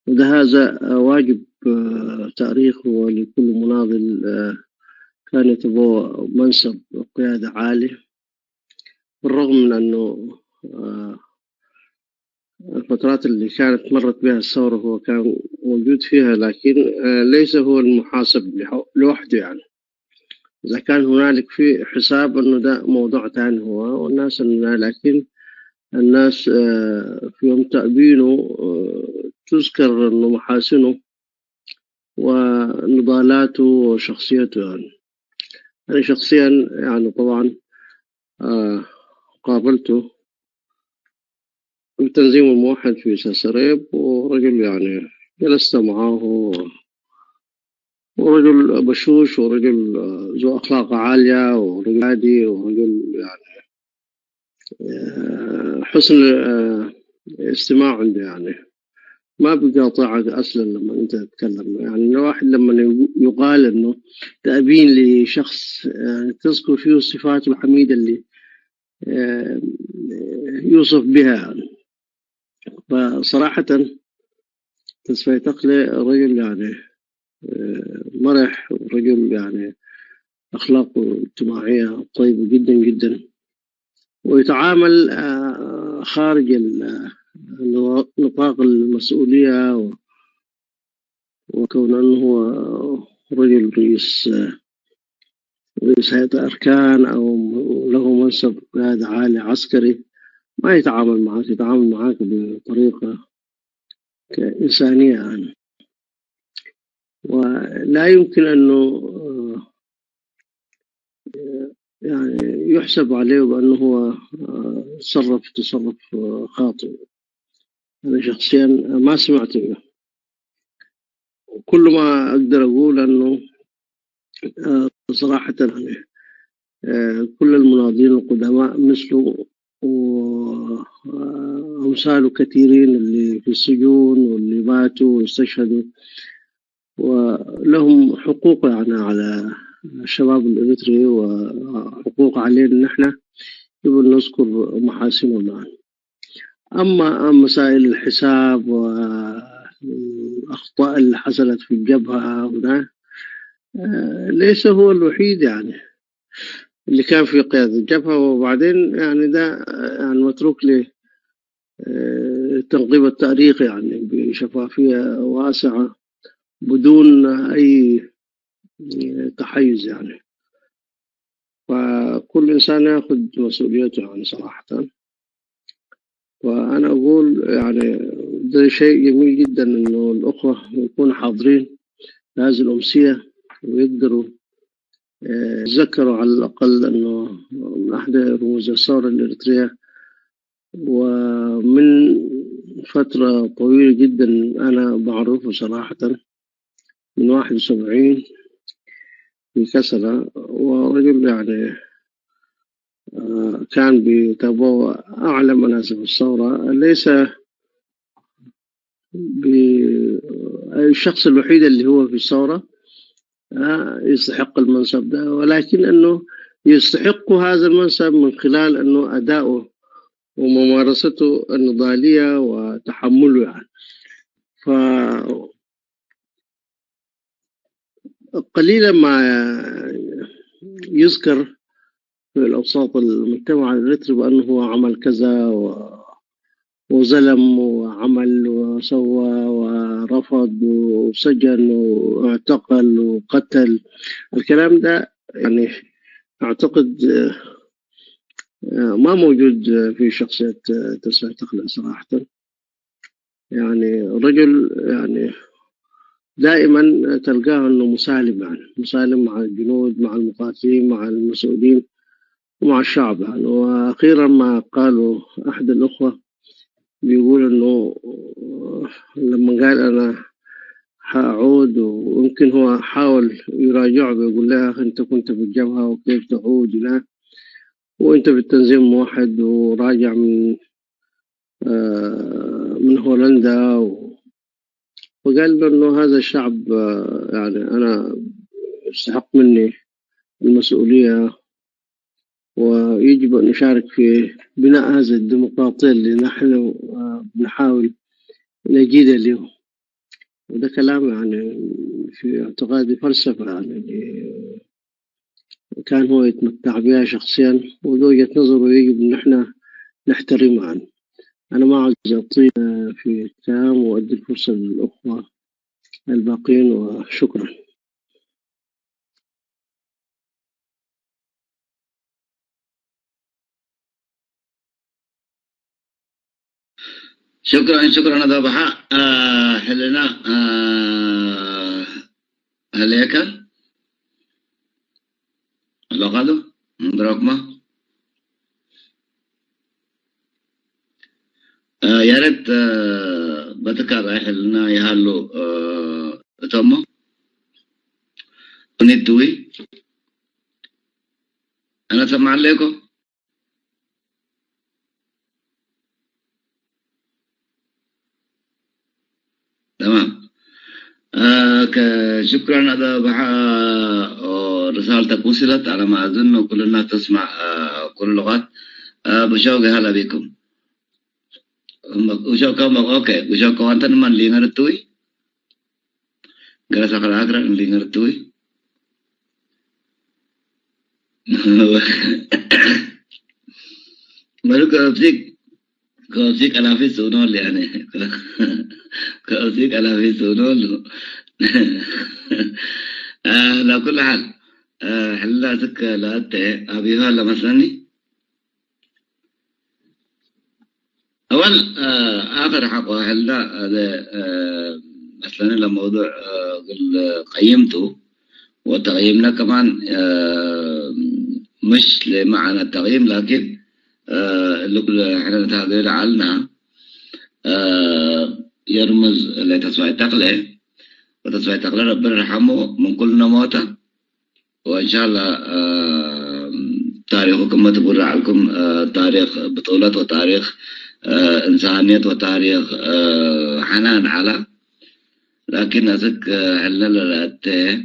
وده هذا واجب، آه، تاريخ ولكل مناضل، آه، كان يتبوأ منصب قيادة عالي، بالرغم من أنه، آه، الفترات اللي كانت مرت بها الثورة هو كان موجود فيها، لكن، آه، ليس هو المحاسب لح-، لوحده يعني. إذا كان هنالك في حساب أنه ده موضوع تاني هو والناس إنه، لكن الناس، آه، في يوم تأبينه، آه، تذكر أنه محاسنه ونضالاته وشخصيته يعني. أنا شخصيا يعني طبعا، آه، قابلته بالتنظيم الموحد في ساسريب، ورجل يعني جلست معه، ورجل بشوش، ورجل، آه، ذو أخلاق عالية، ورجل هادي، ورجل يعني، آه، حسن، آه، استماع عنده يعني. ما بيقاطعك أصلًا لما أنت تتكلم. يعني الواحد لما يقو-، يقال إنه تأبين لشخص، آه، تذكر فيه الصفات الحميدة اللي، آه، يوصف بها يعني. فصراحة تسفيتقلي رجل يعني، آه، مرح، ورجل يعني أخلاقه اجتماعية طيبة جدًا جدًا، ويتعامل، آه، خارج ال-، آه، نطاق المسؤولية، و-، وكون أنه هو رجل رئيس، آه، رئيس هيئة أركان أو له منصب قيادة عالي عسكري، ما يتعامل معك، يتعامل معك بطريقة كإنسانية يعني. ولا يمكن أنه، آه، يعني يحسب عليه بأنه هو، آه، تصرف تصرف، آه، خاطئ. أنا شخصيًا ما سمعت به. كل ما أقدر أقول أنه، آه، صراحة يعني، آه، كل المناضلين القدماء مثله وأمثاله كثيرين اللي في السجون واللي ماتوا واستشهدوا، ولهم حقوق يعني على الشباب الإريتري، وحقوق علينا نحن، يبقى نذكر محاسنهم يعني. أما مسائل الحساب والأخطاء اللي حصلت في الجبهة هنا، آه، ليس هو الوحيد يعني اللي كان في قيادة الجبهة، وبعدين يعني ده، آه، يعني متروك ل، آه، تنقيب التاريخ يعني بشفافية واسعة بدون أي، آه، تحيز يعني. فكل إنسان ياخد مسؤوليته يعني صراحة. وأنا أقول يعني ده شيء جميل جدًا إنه الأخوة يكونوا حاضرين لهذه الأمسية، ويقدروا، آه، يتذكروا على الأقل إنه من أحد رموز الثورة الإريترية، ومن فترة طويلة جدًا أنا بعرفه صراحة، من واحد وسبعين في كسلة، ورجل يعني، آه، كان بيتبوأ أعلى مناصب الثورة، ليس ب-، الشخص الوحيد اللي هو في الثورة، آه، يستحق المنصب ده، ولكن إنه يستحق هذا المنصب من خلال إنه أداؤه وممارسته النضالية وتحمله يعني. فقليلا ما يذكر في الأوساط المجتمع الإريتري بأنه هو عمل كذا و-، وظلم وعمل وسوى ورفض وسجن واعتقل وقتل. الكلام ده يعني أعتقد، آه، آه، ما موجود في شخصية، آه، تسعة تخلق صراحة. يعني رجل يعني دائمًا تلقاه إنه مسالم، يعني مسالم مع الجنود، مع المقاتلين، مع المسؤولين ومع الشعب يعني. وأخيرًا ما قاله أحد الأخوة بيقول إنه لما قال: "أنا حأعود"، ويمكن هو حاول يراجعه، بيقول له: "يا أخي، أنت كنت في الجبهة وكيف تعود هنا وأنت في التنظيم موحد وراجع من، آه، من هولندا؟" و-، وقال له إنه هذا الشعب، آه، يعني أنا يستحق مني المسؤولية، ويجب أن أشارك في بناء هذه الديمقراطية اللي نحن، آه، بنحاول نجيدها اليوم. وده كلام يعني في اعتقادي فلسفة، يعني اللي كان هو يتمتع بها شخصيًا، وده وجهة نظره يجب إن احنا نحترمها. أنا ما عاوز أطيل في الكلام، وأدي الفرصة للأخوة الباقين، وشكرًا. شكرًا، شكرًا أبا بحا. آه، حلنا، آه، هل هيك؟ لو قالوا، مبروك ما. آه، يا ريت، آه، بتكر رايح لنا يهلو، آه، تمو. ونتوي. أنا سمع لكم. تمام. آه، ك-، شكرًا. هذا بح-، آه، رسالتك وصلت على ما أظن، وكل الناس تسمع، آه، كل اللغات. آه، بشوق، هلا بكم. أم-، وشوق أم-، أوكي. وشوق أنت من لينر توي؟ قال سخر أكرا لينر توي. مالك أبسيك. Kosi kalafi sunol yani. Kosi kalafi sunol. آه، على كل حال، آه، حلا سك لاتة أبيها لمسني. أول، آه، آخر حق حلا هذا، آه، مثلًا لموضوع، آه، قل-، قيمته وتقييمنا كمان، آه، مش لمعنى التقييم، لكن، آه، اللي كل إحنا نتهاجر عنا، آه، يرمز لتصفية تقلة، وتصفية تقلة ربنا يرحمه من كل نموته، وإن شاء الله، آه، تاريخكم ما تبر عليكم، آه، تاريخ بطولة وتاريخ، آه، إنسانية وتاريخ، آه، حنان على. لكن أسك، آه، حلنا للأتة.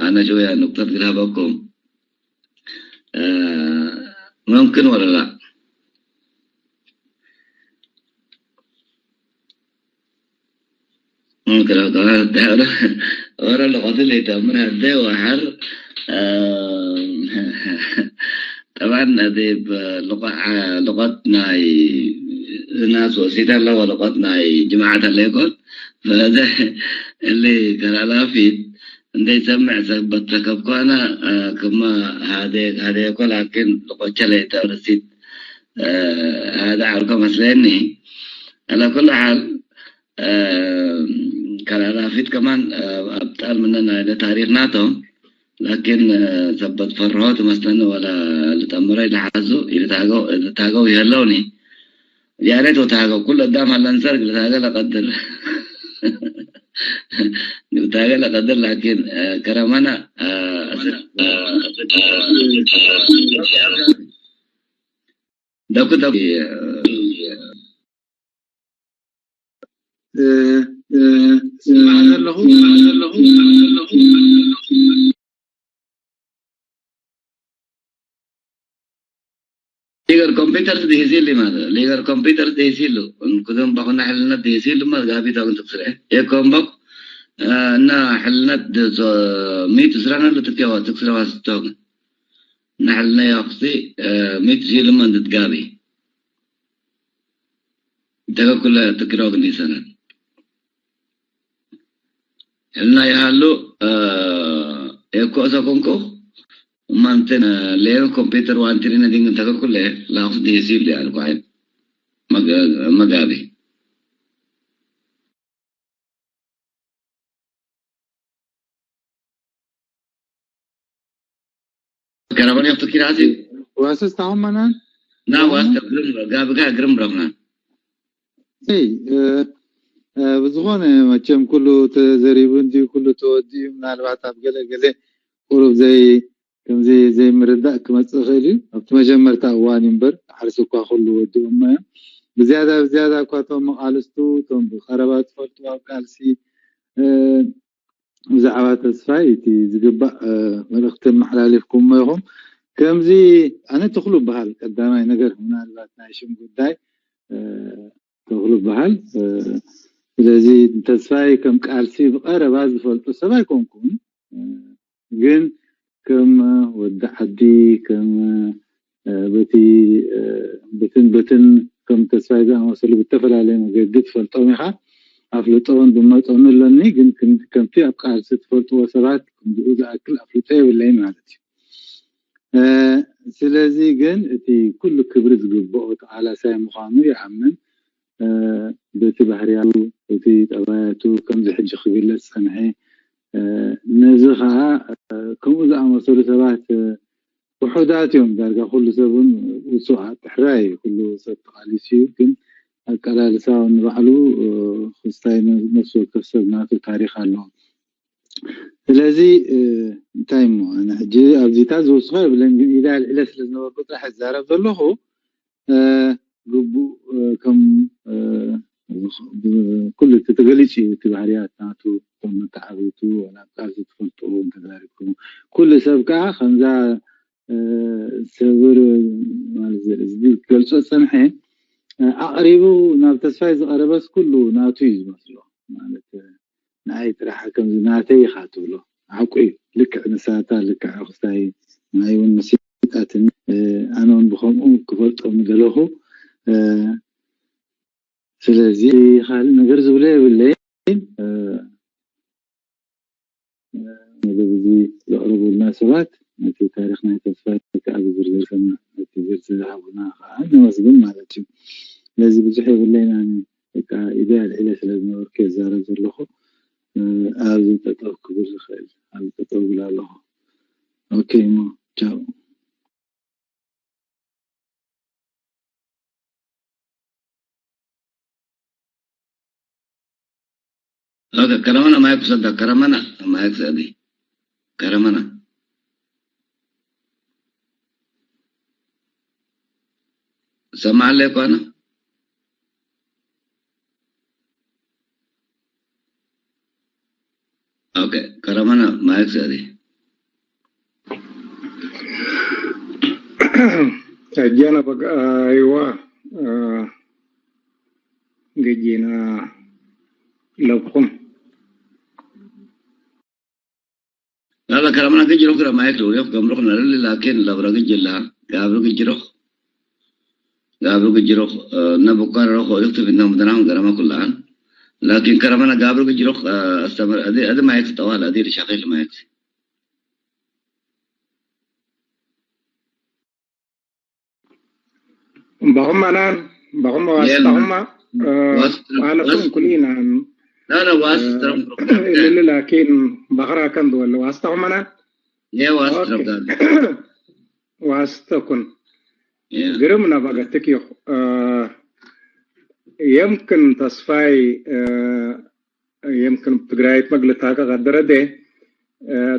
أنا شوية نقطة قرابكم. آه، ممكن ولا لا؟ ممكن أقول ده ورا اللغة اللي تأمرها ده وحر. آه، طبعًا هذه ب-، لغة، لغتنا ي-، ناس وسيطة لغة، لغتنا ي-، جماعة الليكون. فهذا اللي قال لا في، عندي سمع سبت لك أبقانا، آه، كما هذه، هذه يقول، لكن لغة شليتا ورسيت. آه، هذا عرقة مسليني. على كل حال، آه، كان أنا فيت كمان، آه، أبطال مننا إلى تاريخ ناتو. لكن، آه، سبت فرهوت مثلًا ولا لتأمر إلى حزو، إلى تاغو، إلى تاغو يهلوني. يا ريت وتاغو، كل قدام هلا نسرق لتاغو لقدر. لتاغو لقدر، لكن، آه، كرمنا، آه، أسد، آه، أسد، آه، دكو دكو. ፊገርኩም ኮምፒውተር ደሄሲሉ ማለት ሌገር ኮምፒውተር ደሄሲሉ እንኩዘም ባኹና ሕልነት ደሄሲሉ ማለት ጋቢታ ግን ትክስረ የኮምቦክ እና ሕልነት ሚት ስራና ልትከዋ ትክስረዋ ስተው እና ሕልና ያክሲ ሚት ዚሉ መንድት ጋቢ ተገኩለ ትክረው ግን ይሰናል ሕልና ይሃሉ የኮ ሰኮንኮ እማንተን ሌን ኮምፒውተር ዋንትሪነ ዲንግን ተገኩለ ላክስ ደሄሲሉ ያልኳይ መጋቢ ከረበን ያፍቱ ኪራሲ ዋስስ ታሁመናን ና ዋስ ግርም ጋብጋ ግርም ረብና እይ ብዝኾነ መቸም ኩሉ ተዘሪቡ እንዲ ኩሉ ተወዲኡ ምናልባት ኣብ ገለ ገለ ቁሩብ ዘይ ከምዚ ዘይምርዳእ ክመፅእ ይኽእል እዩ ኣብቲ መጀመርታ እዋን እዩ እምበር ሓርሲ እኳ ኩሉ ወዲኦሞ እዮም ብዝያዳ ብዝያዳ እኳ እቶም መቃልስቱ እቶም ብቀረባ ዝፈልጡ ኣብ ቃልሲ ብዛዕባ ተስፋይ እቲ ዝግባእ መልእክቲ መሓላሊፍኩሞ ኢኹም ከምዚ ኣነ ተኽሉ በሃል ቀዳማይ ነገር ምናልባት ናይ ሽም ጉዳይ ተኽሉ በሃል ስለዚ ተስፋይ ከም ቃልሲ ብቀረባ ዝፈልጡ ሰብ ኣይኮንኩን ግን ከም ወዲ ዓዲ ከም በቲ በትን በትን ከም ተስፋይ ዝኣመሰሉ ብተፈላለየ መገዲ ትፈልጦም ኢኻ ኣፍልጦውን ብመጠኑ ኣለኒ ግን ከምቲ ኣብ ቃልሲ ትፈልጥዎ ሰባት ክንድኡ ዝኣክል ኣፍልጦ የብለይ ማለት እዩ ስለዚ ግን እቲ ኩሉ ክብሪ ዝግብኦ ተቃላሳይ ምዃኑ ይኣምን በቲ ባህርያቱ በቲ ጠባያቱ ከምዚ ሕጂ ክግለጽ ጸንሐ ነዚ ከዓ ከምኡ ዝኣመሰሉ ሰባት ውሑዳት እዮም ዳርጋ ኩሉ ሰብ እውን ውሱኣ ጥሕራይ ኩሉ ሰብ ተቃሊሱ እዩ ግን ኣቀላልሳ ንባዕሉ ክስታይ ነፍሲ ወከፍ ሰብ ናቱ ታሪክ ኣለዎ ስለዚ እንታይ እሞ ኣነ ሕጂ ኣብዚታ ዝውስኮ የብለን ግን ኢዳ ኣልዒለ ስለ ዝነበርኩ ጥራሕ ዝዛረብ ዘለኹ ግቡእ ከም ኩሉ እቲ ተገሊጹ እዩ እቲ ባህርያት ናቱ ከም መተዓብቱ ወላ ቃልሲ ትፈልጥዎ እንተዛሪብኩም ኩሉ ሰብ ከዓ ከምዛ ሰብር ዝገልጾ ዝጸንሐ ኣቕሪቡ ናብ ተስፋይ ዝቐረበስ ኩሉ ናቱ እዩ ዝመስሎ ማለት ንኣይ ጥራሕ ከምዚ ናተይ ኢኻ ትብሎ ሓቁ እዩ ልክዕ ንሳታ ልክዕ ክስታይ ናይ እውን መሲጣትኒ ኣነ እውን ብከምኡ ክፈልጦ ምደለኹ ስለዚ ካልእ ነገር ዝብሎ የብለይ መደብ እዚ ዘቕርቡልና ሰባት ነቲ ታሪክ ናይ ተስፋ ከዓ ብዝርዝር ሰምዕ ነቲ ዝርዝር ዝሃቡና ከዓ ነመስግን ማለት እዩ ስለዚ ብዙሕ የብለይና ኢደ ኣልዒለ ስለ ዝነበርኩ የዛረብ ዘለኹ ኣብዚ ጠጠው ክብል ዝኽእል ኣብዚ ጠጠው ብል ኣለኹ ኦኬ እሞ ቻው Oke, karamana mayak kusanta, karamana mayak sadi. Karamana. Sama ale ko ana? Oke, karamana mayak sadi. Jana bag aywa gajina labkum. Lala karamana gajiro kira mayak do yok gamrok na lili lakin labra gajila gabro gajiro. Gabro gajiro na bukar ro ko yok tu fitna mudana garama kulan. Lakin karamana gabro gajiro astamar adi adi mayak tawal adi shakil mayak. Bahuma nan, bahuma wasta huma. Ana kun kulina. Nana wasta. Lili lakin bahra kan duwal wasta huma nan. Ya wasta. Wasta kun. Grimna bagatik yok. Yamkin tasfai يمكن بتقرايت مقلتها كقدر دي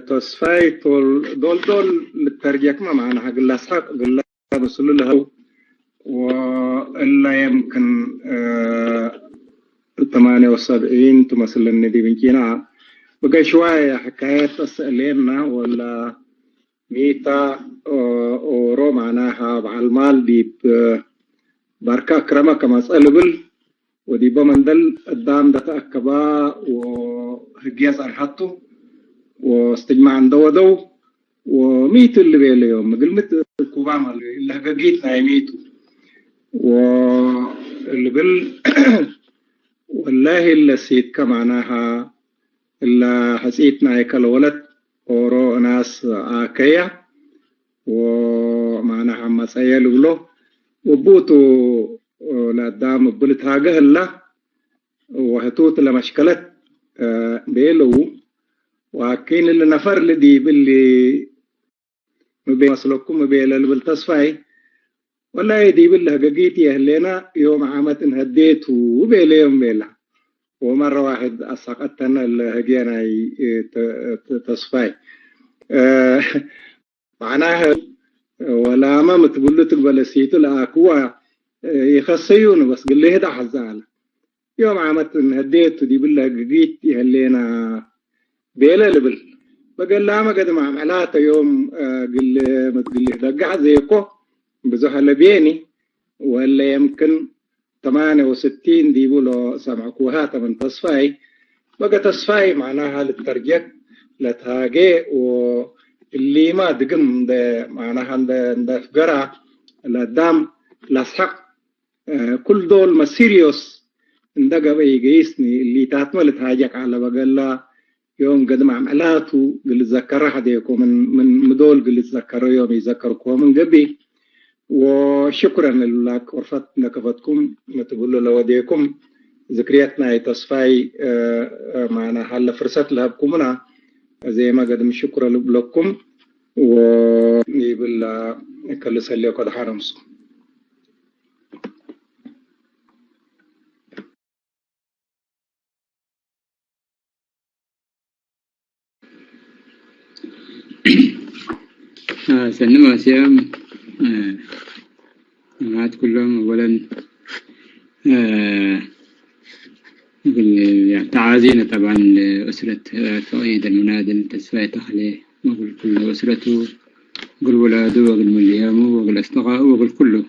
تصفاي طول دول دول للترجيك ما معناها قلا ساق قلا بسلو لها وإلا يمكن ثمانية وسبعين تمثل الندي بنجينا بقى شوية حكاية أسئلنا ولا ميتا ورو معناها بعلمال دي ባርካ ክረመ ከመጸ ልብል ወዲቦ መንደል እዳም ደተአከባ ወህግየ ጸንሐቱ ወስትጅማዕ እንደወደው ወሚቱ ልቤለዮም ምግልምት ኩባም አለ ለህገጊት ናይ ሚቱ ወልብል ወላሂ ለሲት ከማናሃ እላ ሕጺት ናይ ከለወለት ኦሮ እናስ ኣከያ ወማናሃ መጸየ ልብሎ ወቡቱ ለዳም ብልት ሃገ ህላ ወህቱት ለመሽከለት ቤለው ዋኪን ልነፈር ልዲ ብሊ ምቤ መስለኩም ቤለ ልብል ተስፋይ ወላይ ዲብል ለህገጊት የህሌና ዮም ዓመት እንሀዴቱ ቤለ ዮም ቤላ ወመረ ዋሕድ አሳቀተነ ለህግየ ናይ ተስፋይ ማዕናህ ወላመ ምትብሉ ትግበለ ሲቱ ለአክዋ ይኸሰዩን በስ ግሌህዳ ሐዛ አለ ዮም ዓመት እንሀዴቱ ዲብል ለህገጊት የህሌና ቤለ ልብል በገላመ ገድማ ምዕላተ ዮም ግል መትግልህ ደጋዕ ዘይኮ ብዙሕ ለቤኒ ወለ የምክን ተማንያ ወስቲን ዲቡ ሎ ሰምዕኩሃ ተመን ተስፋይ በገ ተስፋይ ማዕናሃ ልተርጀት ለታጌ ወእሊማ ድግም እንደ ማዕናሃ እንደ እንደ ፍገራ ለዳም ለስሐቅ ኩል ዶል መሲሪዮስ እንደ ገበ ይገይስኒ እሊታትመ ልትሃጀቅ አለ በገላ ዮም ገድማ ምዕላቱ ግልዘከረ ሐዴኮ ምን ምን ምዶል ግልዘከረ ዮም ይዘከርኮ ምን ገቢ ወሽኩረን ልብላክ ወርፈት ነከፈትኩም ነትብሉ ለወዴኩም ዝክርየት ናይ ተስፋይ ማና ሀለ ፍርሰት ለሀብኩምና ዜማ ገድም ሽኩረ ልብለኩም ወይብል ከልሰሌኮ ደሓነ ምስኩም ሰኒ ማስያም ጀማዓት ኩሎም ኣወለን تعازينا طبعا لأسرة فقيد المناضل تسفاية تخلي وكل أسرته وكل ولاده وكل مليامه وكل أصدقائه وكل كله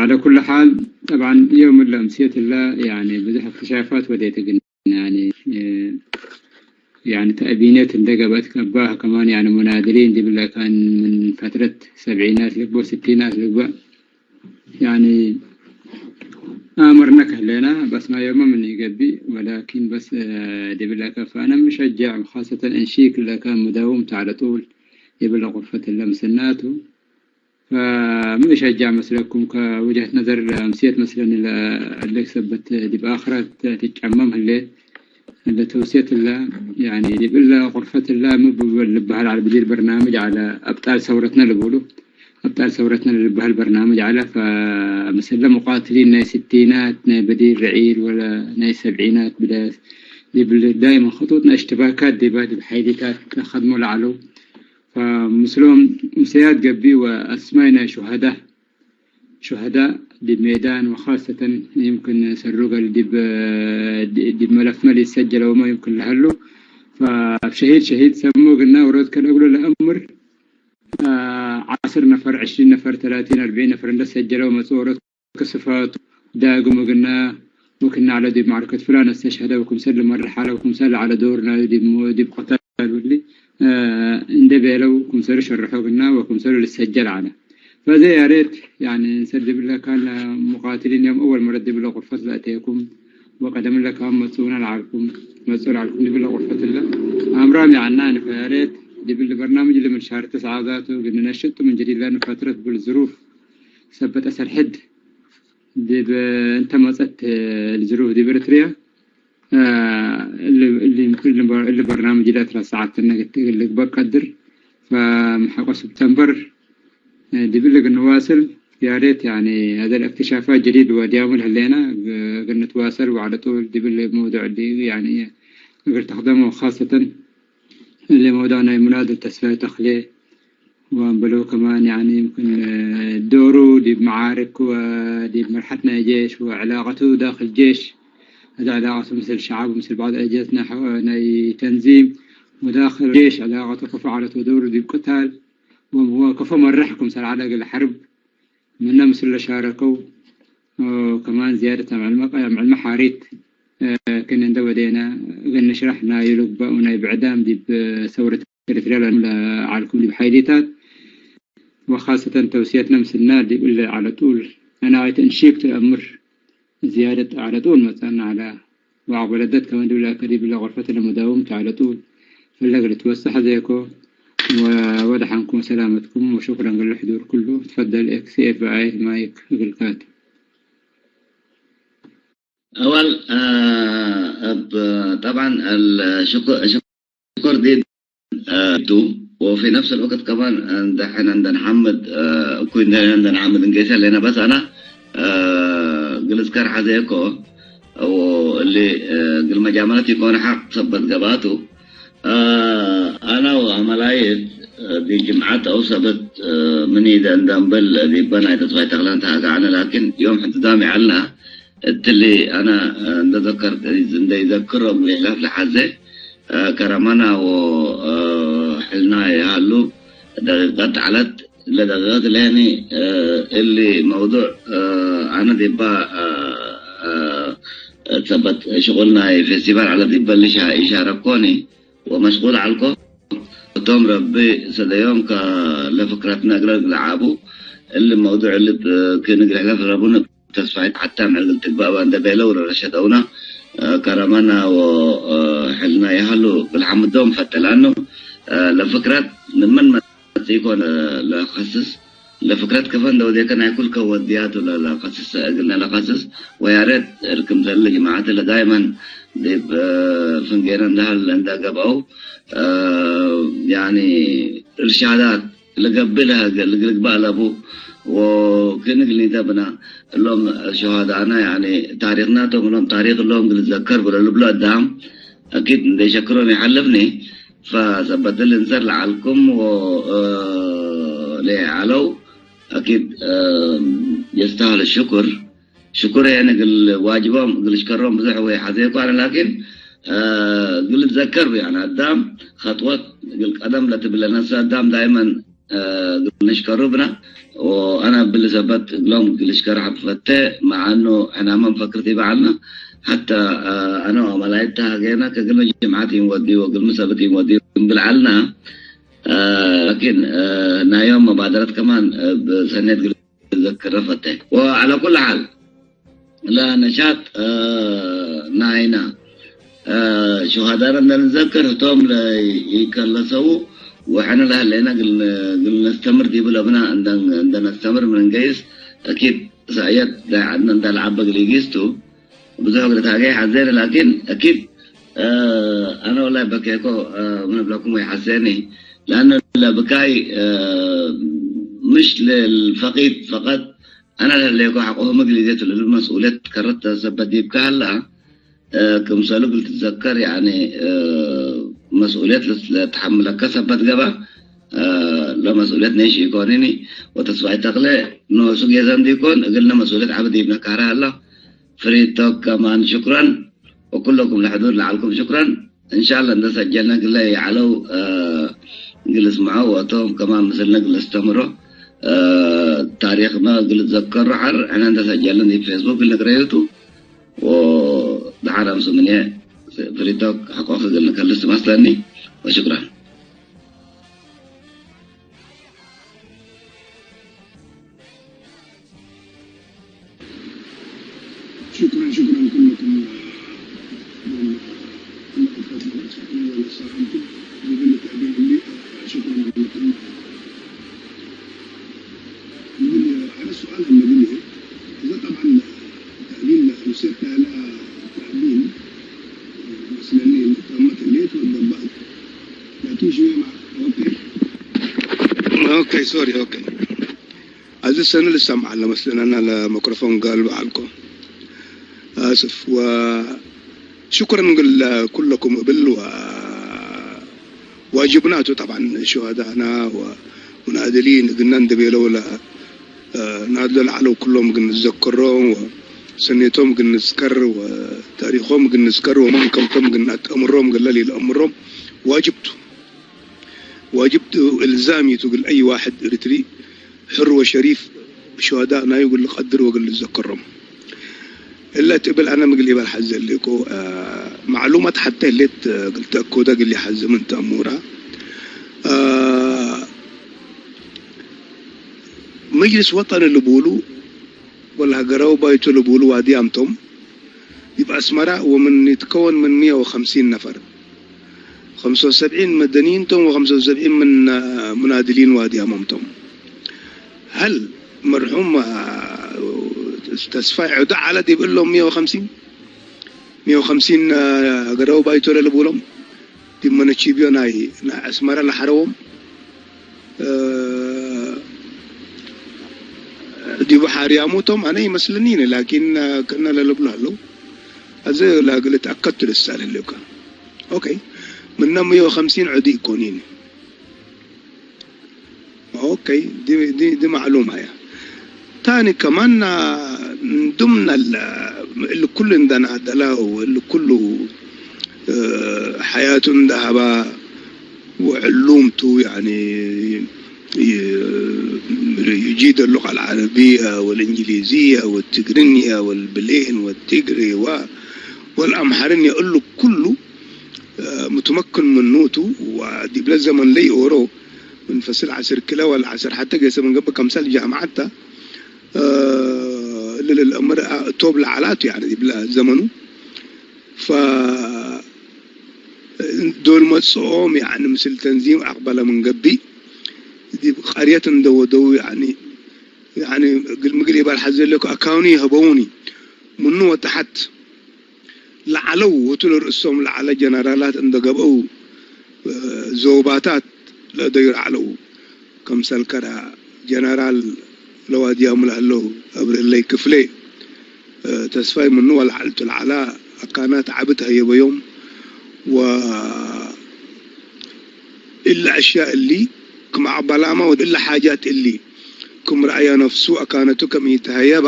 على كل حال طبعا يوم الأمسية لا يعني بزح اكتشافات وديت يعني يعني تأبينات اندقبت كباه كمان يعني مناذرين دي بالله كان من فترة سبعينات لقبو ستينات لقبو يعني أمرنا كهلنا بس ما يوم من يقبي ولكن بس دي بالله كفانا مشجع خاصة انشيك اللي كان مداوم على طول يبلغ غرفة اللمسناتو فمش هجع مسلكم كوجهة نظر أمسيت مثلا إلى اللي سبت دي بآخرة تتعمم هالليل اللي توسيت الله يعني دي بالله غرفة الله مو بالبهر على بديل برنامج على أبطال ثورتنا اللي بقولوا أبطال ثورتنا اللي بهالبرنامج على فمثلا مقاتلين ناي ستينات ناي بديل رعيل ولا ناي سبعينات بداية دي دائما خطوطنا اشتباكات دي بعد بحيديكات خدموا لعلو فمثلهم مسيات قبي وأسماء ناي شهداء شهداء دي ميدان وخاصة يمكن سروق دي دي ملف ملي سجل وما يمكن لهلو فشهيد شهيد سمو قلنا ورد كان أقول الأمر عشر نفر عشرين نفر ثلاثين أربعين نفر اللي سجلوا مصورة كصفات داقم قلنا وكنا على دي معركة فلان استشهد وكم سلم الرحالة وكم سل على دورنا دي دي بقتال واللي እንደ ቤለው ክምሰሉ ሸርሖ ግና ወክምሰሉ ልሰጀል አለ ፈዘ ያሬት ሰድብለ ካን ሙቃትሊን ዮም እወል መረድ ብለ ቁርፈት ለእቴኩም ወቀደም ለካም መጽኡና ለዓልኩም መጽኡ ለዓልኩም ድብለ ቁርፈት ለ አምራም ያዕና ንፈ ያሬት ድብል በርናምጅ ልምን ሻር ተስዓ ዛቱ ግን ነሽጡ ምን ጀዲድ ለንፈትረት ብል ዝሩፍ ሰበጠ ሰርሕድ ድብ እንተ መጸት ዝሩፍ ድብ ኤርትርያ اللي برنامج لا ثلاث ساعات نقدر فمحقق سبتمبر دبلغ نواصل يا ريت يعني هذا الاكتشافات جديد وديامل هلينا نتواصل وعلى طول دبلغ موضوع اللي يعني نقدر تخدمه خاصة اللي موضوعنا مناضل تسفية تخليه وأنبلو كمان يعني يمكن دوره دي بمعارك ودي بمرحلة ناي جيش وعلاقته داخل الجيش هذا علاقته مثل شعب ومثل بعض أجهزة نحو ناي تنظيم وداخل الجيش علاقته كفو على دوره دي بقتال وهو كفو مرحكم سر على الحرب ምነ ምስለ ሻረከው፣ ኦ፣ ከማን ዝያደት ኣብ ዕልመ፣ ኣብ ዕልመ ሓሪት፣ እ፣ ክን እንደ ወዴና እግል ንሽራሕ ናይ ልግባኡ ናይ ብዕዳም ዲብ ሰውረት ኤርትርያ ለዓልኩም ዲብ ሓይሊታት፣ ወኻሰተን ተውስየትና ምስልና ዲብ እለ ዓለ ጡል፣ አና ጋይተ እንሺክ ተአምር ዝያደት ዓለ ጡል መጻና ዓለ ወአቅበለደት ከመ ድብለ ከዲብ ለገርፈት ለመዳውምት ዓለ ጡል ፈለግ ልትወሰሕ ዘይኮ። ወደሓንኩም ሰላመትኩም ወሹክረን ገለ ሕዱር ኩሉ። ትፈደል ኤክስ ኤፍ አይ ማይክ እግልካት። أول آه، ب- طبعا الشكر شكر دي آه، وفي نفس الوقت كمان دحين عندنا حمد آه، كوين دحين عندنا حمد نقيس لنا بس أنا آه، قلت كان حزيكو واللي آه، قل مجاملتي يكون حق سبت قباته آه، أنا وعملايت آه، دي جمعة أو سبت آه، من إذا عندنا بل دي بنا إذا تغير تغلان تهاجعنا لكن يوم حتى دامي علنا التلي أنا آه، نتذكر إذا يذكرهم لله لحزه ከረመና ወሕልና ይሃሉ ደቂቀት ዓለት ለደቂቀት ለኒ እሊ መውዱዕ ኣነ ዲባ ሰበት ሽቁል ናይ ፌስቲቫል ዓለት ዲበል ኢሻረኮኒ ወመሽቁል ዓልኮ እቶም ረቢ ሰደዮም ለፍክረት ነግረግ ለዓቡ እሊ መውዱዕ እሊ ክንግረሕለፍ ረቡን ተስፋይት ሓታ ምዕግል ትግባእ ባንደ ቤለው ረሸደውና ከረመና ወሕልና ይሃሉ ብልሓምዶም ፈተላኑ ለፍክረት ንምን መጽኢኮ ለኸስስ ለፍክረት ከፈን ደውዴከ ናይ ኩልከ ወዲያቱ ለኸስስ እግልነ ለኸስስ ወያሬት እርክም ዘለ ጅማዓት ለዳይመን ዲብ ፍንጌነ እንዳህል እንዳገባው ያኒ እርሻዳት ልገብእ ለሀገ ልግልግባእ ለቡ ወክንግል ኒተ ብና እሎም ሸሃዳና ያኒ ታሪክናቶም እሎም ታሪክ እሎም ግልዘከር ብሎ ልብሎ እዳም አኪድ እንደሸክሮም ይሓልፍኒ ፈሰበትል እንሰር ለዓልኩም ወ ለዓለው አኪድ የስተህል ሽኩር ሽኩር እግል ዋጅቦም እግል ሽከሮም ብዙሕ ወይ ሓዘ ይኳነ ላኪን እግል ዘከር ብያነ አዳም ከጥወት እግል ቀደም ለትብለ ነፍሰ አዳም ዳይመን እግል ንሽከሩ ብና ወአና ብል ሰበት እግሎም እግል ሽከር ሐብ ፈተ መዓኑ ሕናመን ፈክርቲ በዓልና ሐታ አነ መላይት ተሃገና ከግልሚ ጅምዓት ይንወዲ ወግልሚ ሰብት ይንወዲ ብልዓልና ላኪን ናዮም መባደረት ከማን ብሰኔት ግል ዘክረ ፈተ ወዓላ ኩል ሓል ለነሻጥ ናይና ሸሃዳና እንደንዘክር ህቶም ለይከለሰው ወሐነ ለህሌና ግል ነስተምር ዲቡ ለብና እንደነስተምር ምን እንገይስ እኪድ ሰእየት ዳይ ዓድና እንዳልዓበ ግል ይጊስቱ ብዙሕ ግል ታገይ ሓዘነ ላኪን እኪድ አነ ወላሂ በኬኮ ምን እብለኩም ወይ ሓዘኒ ለአነ ለብካይ ምሽ ለልፈቂድ ፈቀጥ አነ ለሌኮ ሐቆሁ ምግሊ ዜት ለልመስኡልየት ከረት ሰበት ዲብካ ሀላ ክምሰሉ እግል ትዘከር ያኒ መስኡልየት ለትሐምለከ ሰበት ገባ ለመስኡልየት ነይሽ ኢኮኒኒ ወተስፋይ ተክለ ኖሱ ጌዘም ዲኮን እግልነ መስኡልየት ዐቢ ዲብነ ካረ ሀላ ፍሪቶክ ከማን ሽኩረን ወኩለኩም ለሕዱር ለዓልኩም ሽኩረን እንሻላ እንደ ሰጀልነ ግለ ይዓለው ግል ስምዖ ወእቶም ከማን ምስልነ ግል እስተምሮ ታሪክና ግል ዘከሩ ሓር ሕነ እንደ ሰጀልን ፌስቡክ ግል ንግረዩቱ ወድሓር ኣምሱ ምንየ ፍሪቶክ ሓቆክ ግል ንከልስ መስለኒ ወሽኩረን شكرا شكرا كلكم كلكم ولا ساهمتم بذل التأمين لي شكرا لكم. على السؤال المدني إذا طبعا التأمين لو سيبت على التأمين مثلا التأمة اللي يتوضا بعد لكن شوية مع اوكي اوكي سوري اوكي. እዚ ሰነ ልሰምዕ ለመስለና ለመክሮፎን ገልብ አልኮ አስፍ ወሽኩረን ግል ኩለኩም እብል ዋጅብናቱ ጠብዓን ሸሃዳና ወሙናድሊን እግና እንደቤለው ናድሎ ለዓለው ኩሎም ግን ንዘከሮም ሰኔቶም ግን ንዝከር ታሪኮም ግን ንዝከር ወማን ከምቶም ግን ኣጠምሮም ገለል ይለአምሮም ዋጅብቱ ዋጅብቱ እልዛም ይቱ ግል አይ ዋሕድ ኤርትሪ ሕር ወሸሪፍ شهداء نايو قل قدر وقل ذكرهم. إلا تقبل أنا مقلي بالحزة اللي كو، آه، معلومات حتى اللي ت-، قلت أكودا قل حزة من تأمورا. آه، مجلس وطني اللي بولو، ولا قراو بايتو اللي بولو وادي أمتم. يبقى أسمرا ومن يتكون من مية وخمسين نفر. خمسة وسبعين مدنيين توم وخمسة وسبعين من، آه، مناضلين وادي أمامتم. هل مرحوم، آه، تسفاي عدا على دي بقول لهم مية وخمسين؟ مية وخمسين، آه، قرأوا بايتو للبولم. دي من تشيبيو ناي، نا أسمرا لحروم. آه، دي بحار ياموتم، أنا يمسلنين، لكن، آه، كنا للبلالو. أزي لا قلت أكدت للسالة اللي كان. أوكي. من مية وخمسين عدي كونين. أوكي. دي، دي، دي معلومة يا. تاني كمان، آه، من ضمن ال-، اللي كل عندنا دلاو، اللي كله، آه، حياة ذهبا وعلومته، يعني، ي-، يجيد اللغة العربية والإنجليزية والتقرينية والبلين والتقري و-، والأمحرينية، يقول له كله، آه، متمكن من نوته. ودي بلا زمن لي أورو من فصل عشر كلا ولا عشر حتى قيس من قبل كم سال جامعته، آه، للأمر، آه، توب العالات يعني دي بلا زمنه. ف دول መጽኦም يعني ምስል ተንዚም ኣቕበለ ምን ገቢ ዲብ ቀርየት እንደወደው يعني يعني ምግል ይባል ሓዘለኩ ኣካውኒ ይህበውኒ ምኑ ወተሓት ለዓለው ወቱ ለርእሶም ለዓለ ጀነራላት እንደገብአው ዞባታት ለእደዩ ለዓለው ከምሰል ከራ ጀነራል ለዋድያሙ ለሀለው እብርህለይ ክፍሌ ተስፋይ ምኑ ወለዓልቱ ለዓላ ኣካናት ዓብት ሀየበዮም ወእለ አሽያእ እሊ ክም አቅበላማ ወእለ ሓጃት እሊ ክም ረአያ ነፍሱ አካነቱ ከም ኢተሀየባ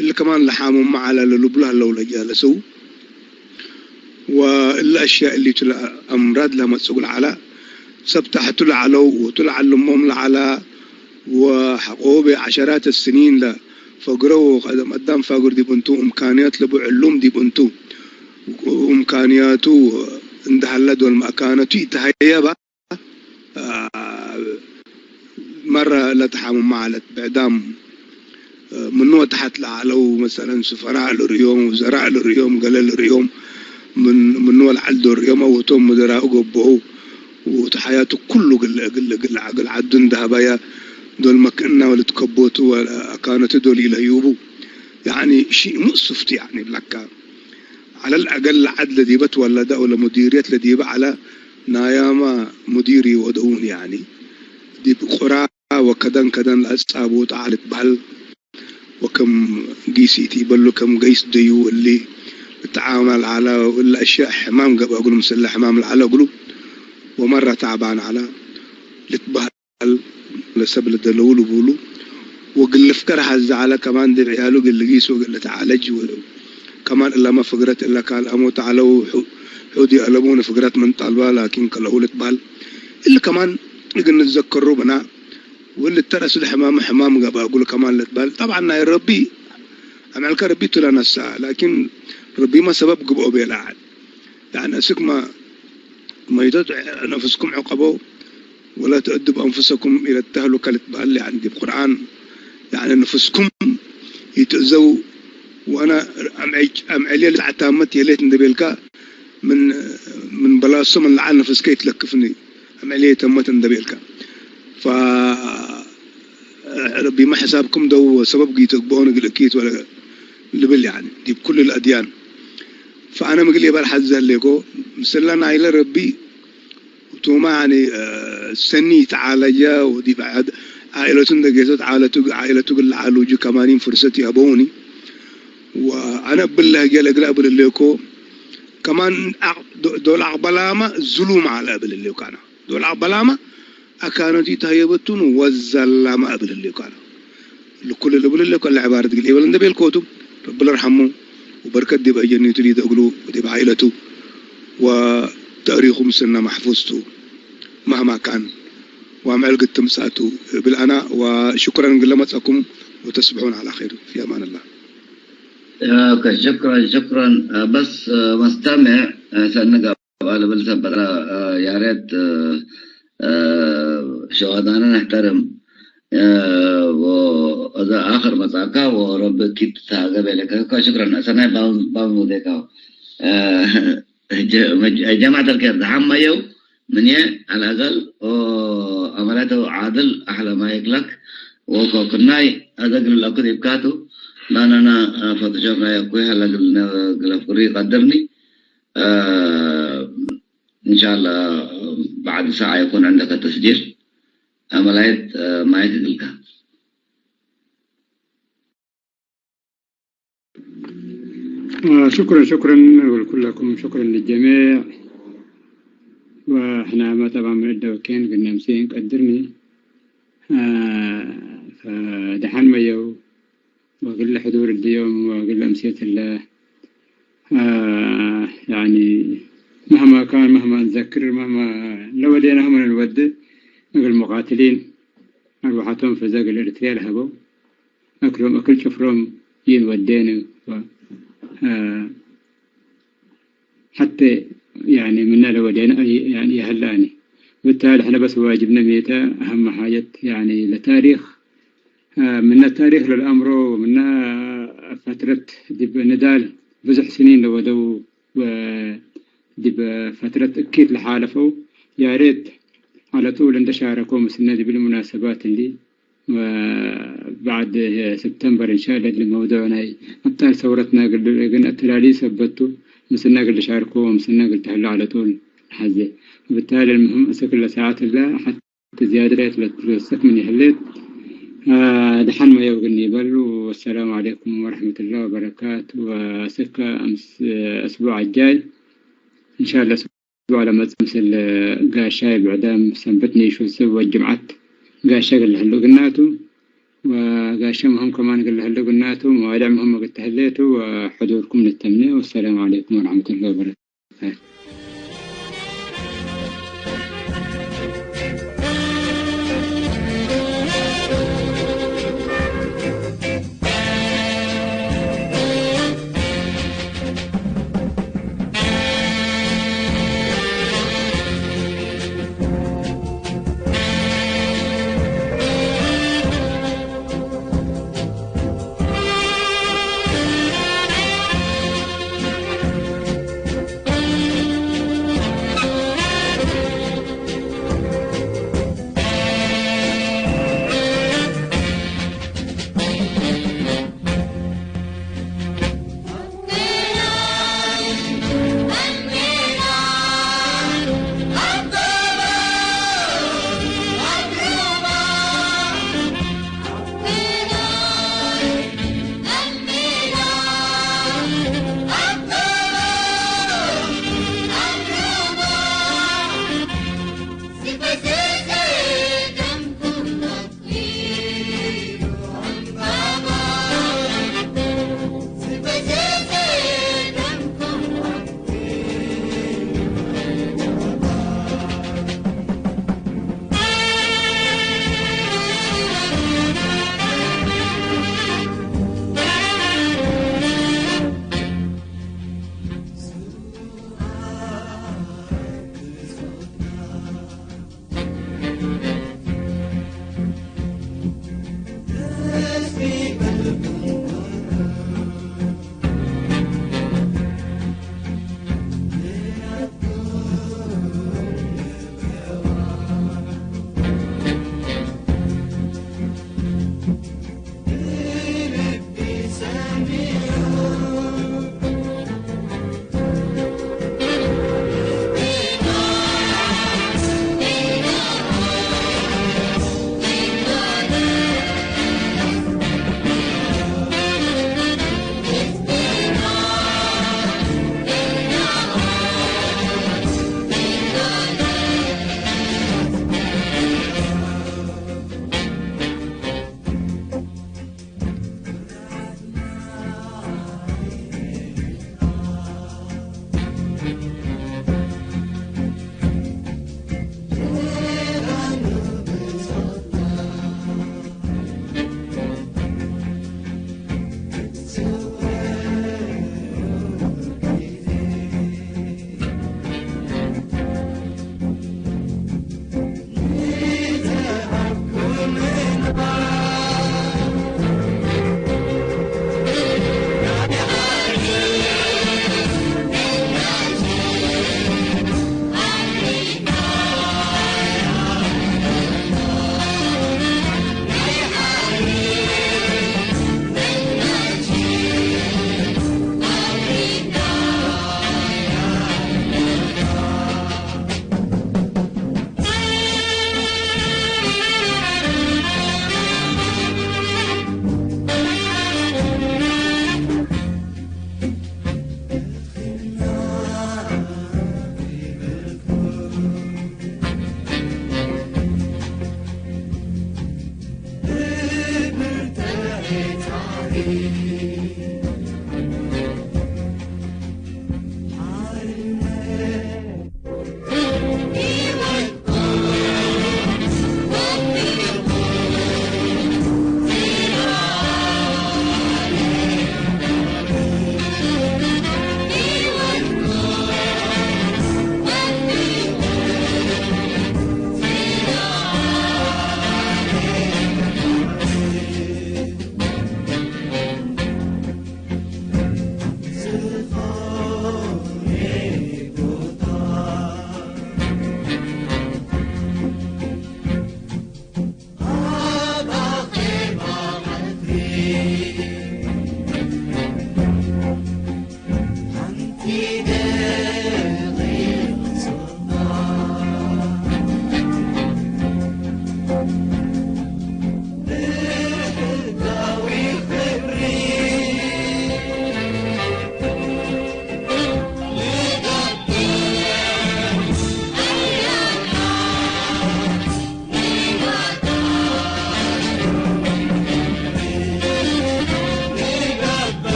እሊ ከማን ለሓሙማ ዐላ ለልብሉ ሀለው ለጃለሰው። ወእለ አሽያእ እሊቱ ለአምራድ ለመጽጉ ለዐላ ሰብ ታሕቱ ለዐለው ወቱ ለዐልሞም ለዐላ ወሐቆቤ ዐሸራት ስኒን ለፈግረው ቀደም አዳም ፋግር ዲብ እንቱ እምካንያት ለቡ ዕሉም ዲብ እንቱ እምካንያቱ እንደ ሀለ ዶል መአካነቱ ኢተሀየባ መረ ለተሓምማ ዐለት ብዕዳም ምኑ ወተሓት ለዐለው መሰለን ሱፈራእ ልርእዮም፣ ውዘራእ ልርእዮም፣ ገለ ልርእዮም ምን-፣ ምኑ ወለዓል ዶ ርእዮም አው ህቶም ሙደራኡ ገብአው ወእቱ ሐያቱ ኩሉ ግል፣ ግል፣ ግል፣ ግል ዐዱ እንደሀበያ ዶል መክእና ወልትከቦቱ ወአካነቱ ዶል ኢለህዩቡ። ያኒ ሺእ ሙእሱፍቲ ያኒ ብለካ። ዐለ ለአገል ለዐድ ለዲበ ትወለደ አው ለሙዲርየት ለዲበ ዐለ ናያማ ሙዲር ኢወደውን ያኒ ዲብ ቁራ ወከደን ከደን ለአጻብጡ ዐለ ልትበህል ወከም ጊስ ኢቲበሉ ከም ገይስ ደዩ እሊ ልትዓመል ዐለ ወእለ አሽያእ ሕማም ገብአ እግሉ ምስለ ሕማም ለዐለ እግሉ ወመረ ተዕባን ዐለ ልትበህል ለሰብ ለደለው ልቡሉ ወግል ፍገር ሐዘ ዐለ ከማን ዲብ ዕያሉ እግል ጊስ ወእግል ልትዓለጅ ከማን እለመ ፍግረት እለ ካልአሙ ተዐለው ሑድ ይአለሙነ ፍግረት ምን ጠልባ ላኪን ከለሁ ልትበህል እሊ ከማን እግል ንዘከሩ ብና ወእሊ ተረስል ሕማም ሕማም ገብአ እግሉ ከማን ልትበህል። ጠብዓን ናይ ረቢ አምዕልከ ረቢ ቱ ለነስአ ላኪን ረቢመ ሰበብ ግብኦ ቤለ ዐል። ያኒ እስክመ መይቶት ነፍስኩም ዕቀበው ወላ ተእድቡ አንፉሰኩም ኢለ ተህሉከ ልትበህል ያኒ ዲብ ቁርአን ያኒ ነፍስኩም ይትእዘው ወአነ አምዕልየ ልትዓታመት የሌት እንደ ቤልካ ምን፣ ምን በላሶ ምን ለዓል ነፍስከ ይትለክፍኒ አምዕልየ ተመት እንደ ቤልካ ፈ ረቢመ ሕሳብኩም ደው ሰበብ ግይተግብኦን እግል እኪት ወለ ልብል ያኒ ዲብ ኩሉ ለአድያን። ፈአነ ምግል የባል ሐዚ ዘህሌኮ ምስላ ናይለ ረቢ ቱማ ያኒ ሰኒ ተዓለጀ ወዲብ ዐድ-፣ ዓኢለቱ እንደ ጌሰት ዓለቱ፣ ዓኢለቱ እግል ለዓሉጁ ከማኒን ፍርሰት ይሀበውኒ። ወአነ እብል ለህጌ ለእግለ እብል ህሌኮ ከማን አቅ-፣ ዶ-፣ ዶል አቅበላማ ዝሉም ዐለ እብል ህሌኮ አነ። ዶል አቅበላማ አካነቱ ኢተሀየበቱን ወዘላማ እብል ህሌኮ አነ። ልኩል ልብል ህሌኮ እለ ዕባረት እግል ኢበል እንደ ቤልኮቱ ረቢ ለርሐሙ ወበርከት ዲብ አጀኒቱ ሊደ እግሉ ወዲብ ዓኢለቱ ወተእሪኹ ምስልነ መሕፉዝቱ መህማ ካን ومعلقة تمساتو بالأنا. وشكرا قل لما تسأكم وتصبحون على خير في أمان الله. Okay, شكرا شكرا. بس مستمع سنقا على بلسة بدرا يا ريت شهدانا نحترم. وإذا آخر مساكا ورب كيت ساقا بيلك. شكرا. سنة باو باو ديكا. جماعة الخير، دحان ميو من يه على الأقل أملاته عادل أحلى ما يقلك. وكوكناي أدق للأكد يبكاتو. لا أنا أنا فوتوشوب لا يكوي هلا قلنا قلنا فري قدرني. آه إن شاء الله بعد ساعة يكون عندك التسجيل. أملايت آه ما يتقلك. آه، شكرا شكرا ولكلكم، شكرا للجميع. واحنا ما طبعا بنبدا وكين قلنا مسين قدرني. آه، فدحان ما يو وقل حضور اليوم وقل امسيت الله. آه، يعني مهما كان، مهما نذكر، مهما لو ودينا هم نود نقول مقاتلين أرواحتهم في زاق الإرتريا لهبوا أكلهم أكل شفرهم ين ودينا و آه، حتى يعني منا لو ودينا يعني يهلاني. بالتالي احنا بس واجبنا ميتا أهم حاجة يعني لتاريخ آه، من التاريخ للأمر ومن فترة دب نضال بزح سنين لو دو ودب فترة أكيد لحالفوا. يا ريت على طول عند شاركوا مسنا دي بالمناسبات اللي وبعد سبتمبر إن شاء الله اللي موضوعنا أبطال ثورتنا قل قلنا التلالي سبتوا مسنا قل شاركوا مسنا قل تحلوا على طول حزة. وبالتالي المهم أسكل ساعات الله حتى زيادة ثلاث من يحليت. آه، دحن ما يوقني بل والسلام عليكم ورحمة الله وبركاته. وسكة أمس آه، أسبوع الجاي إن شاء الله أسبوع لما تمثل آه، قاشاي بعدام سنبتني شو سوى الجمعة قاشا قال له قناتو وقاشا مهم كمان قال له قناتو مواضيع مهمة قلت هليتو وحضوركم للتمنية والسلام عليكم ورحمة الله وبركاته.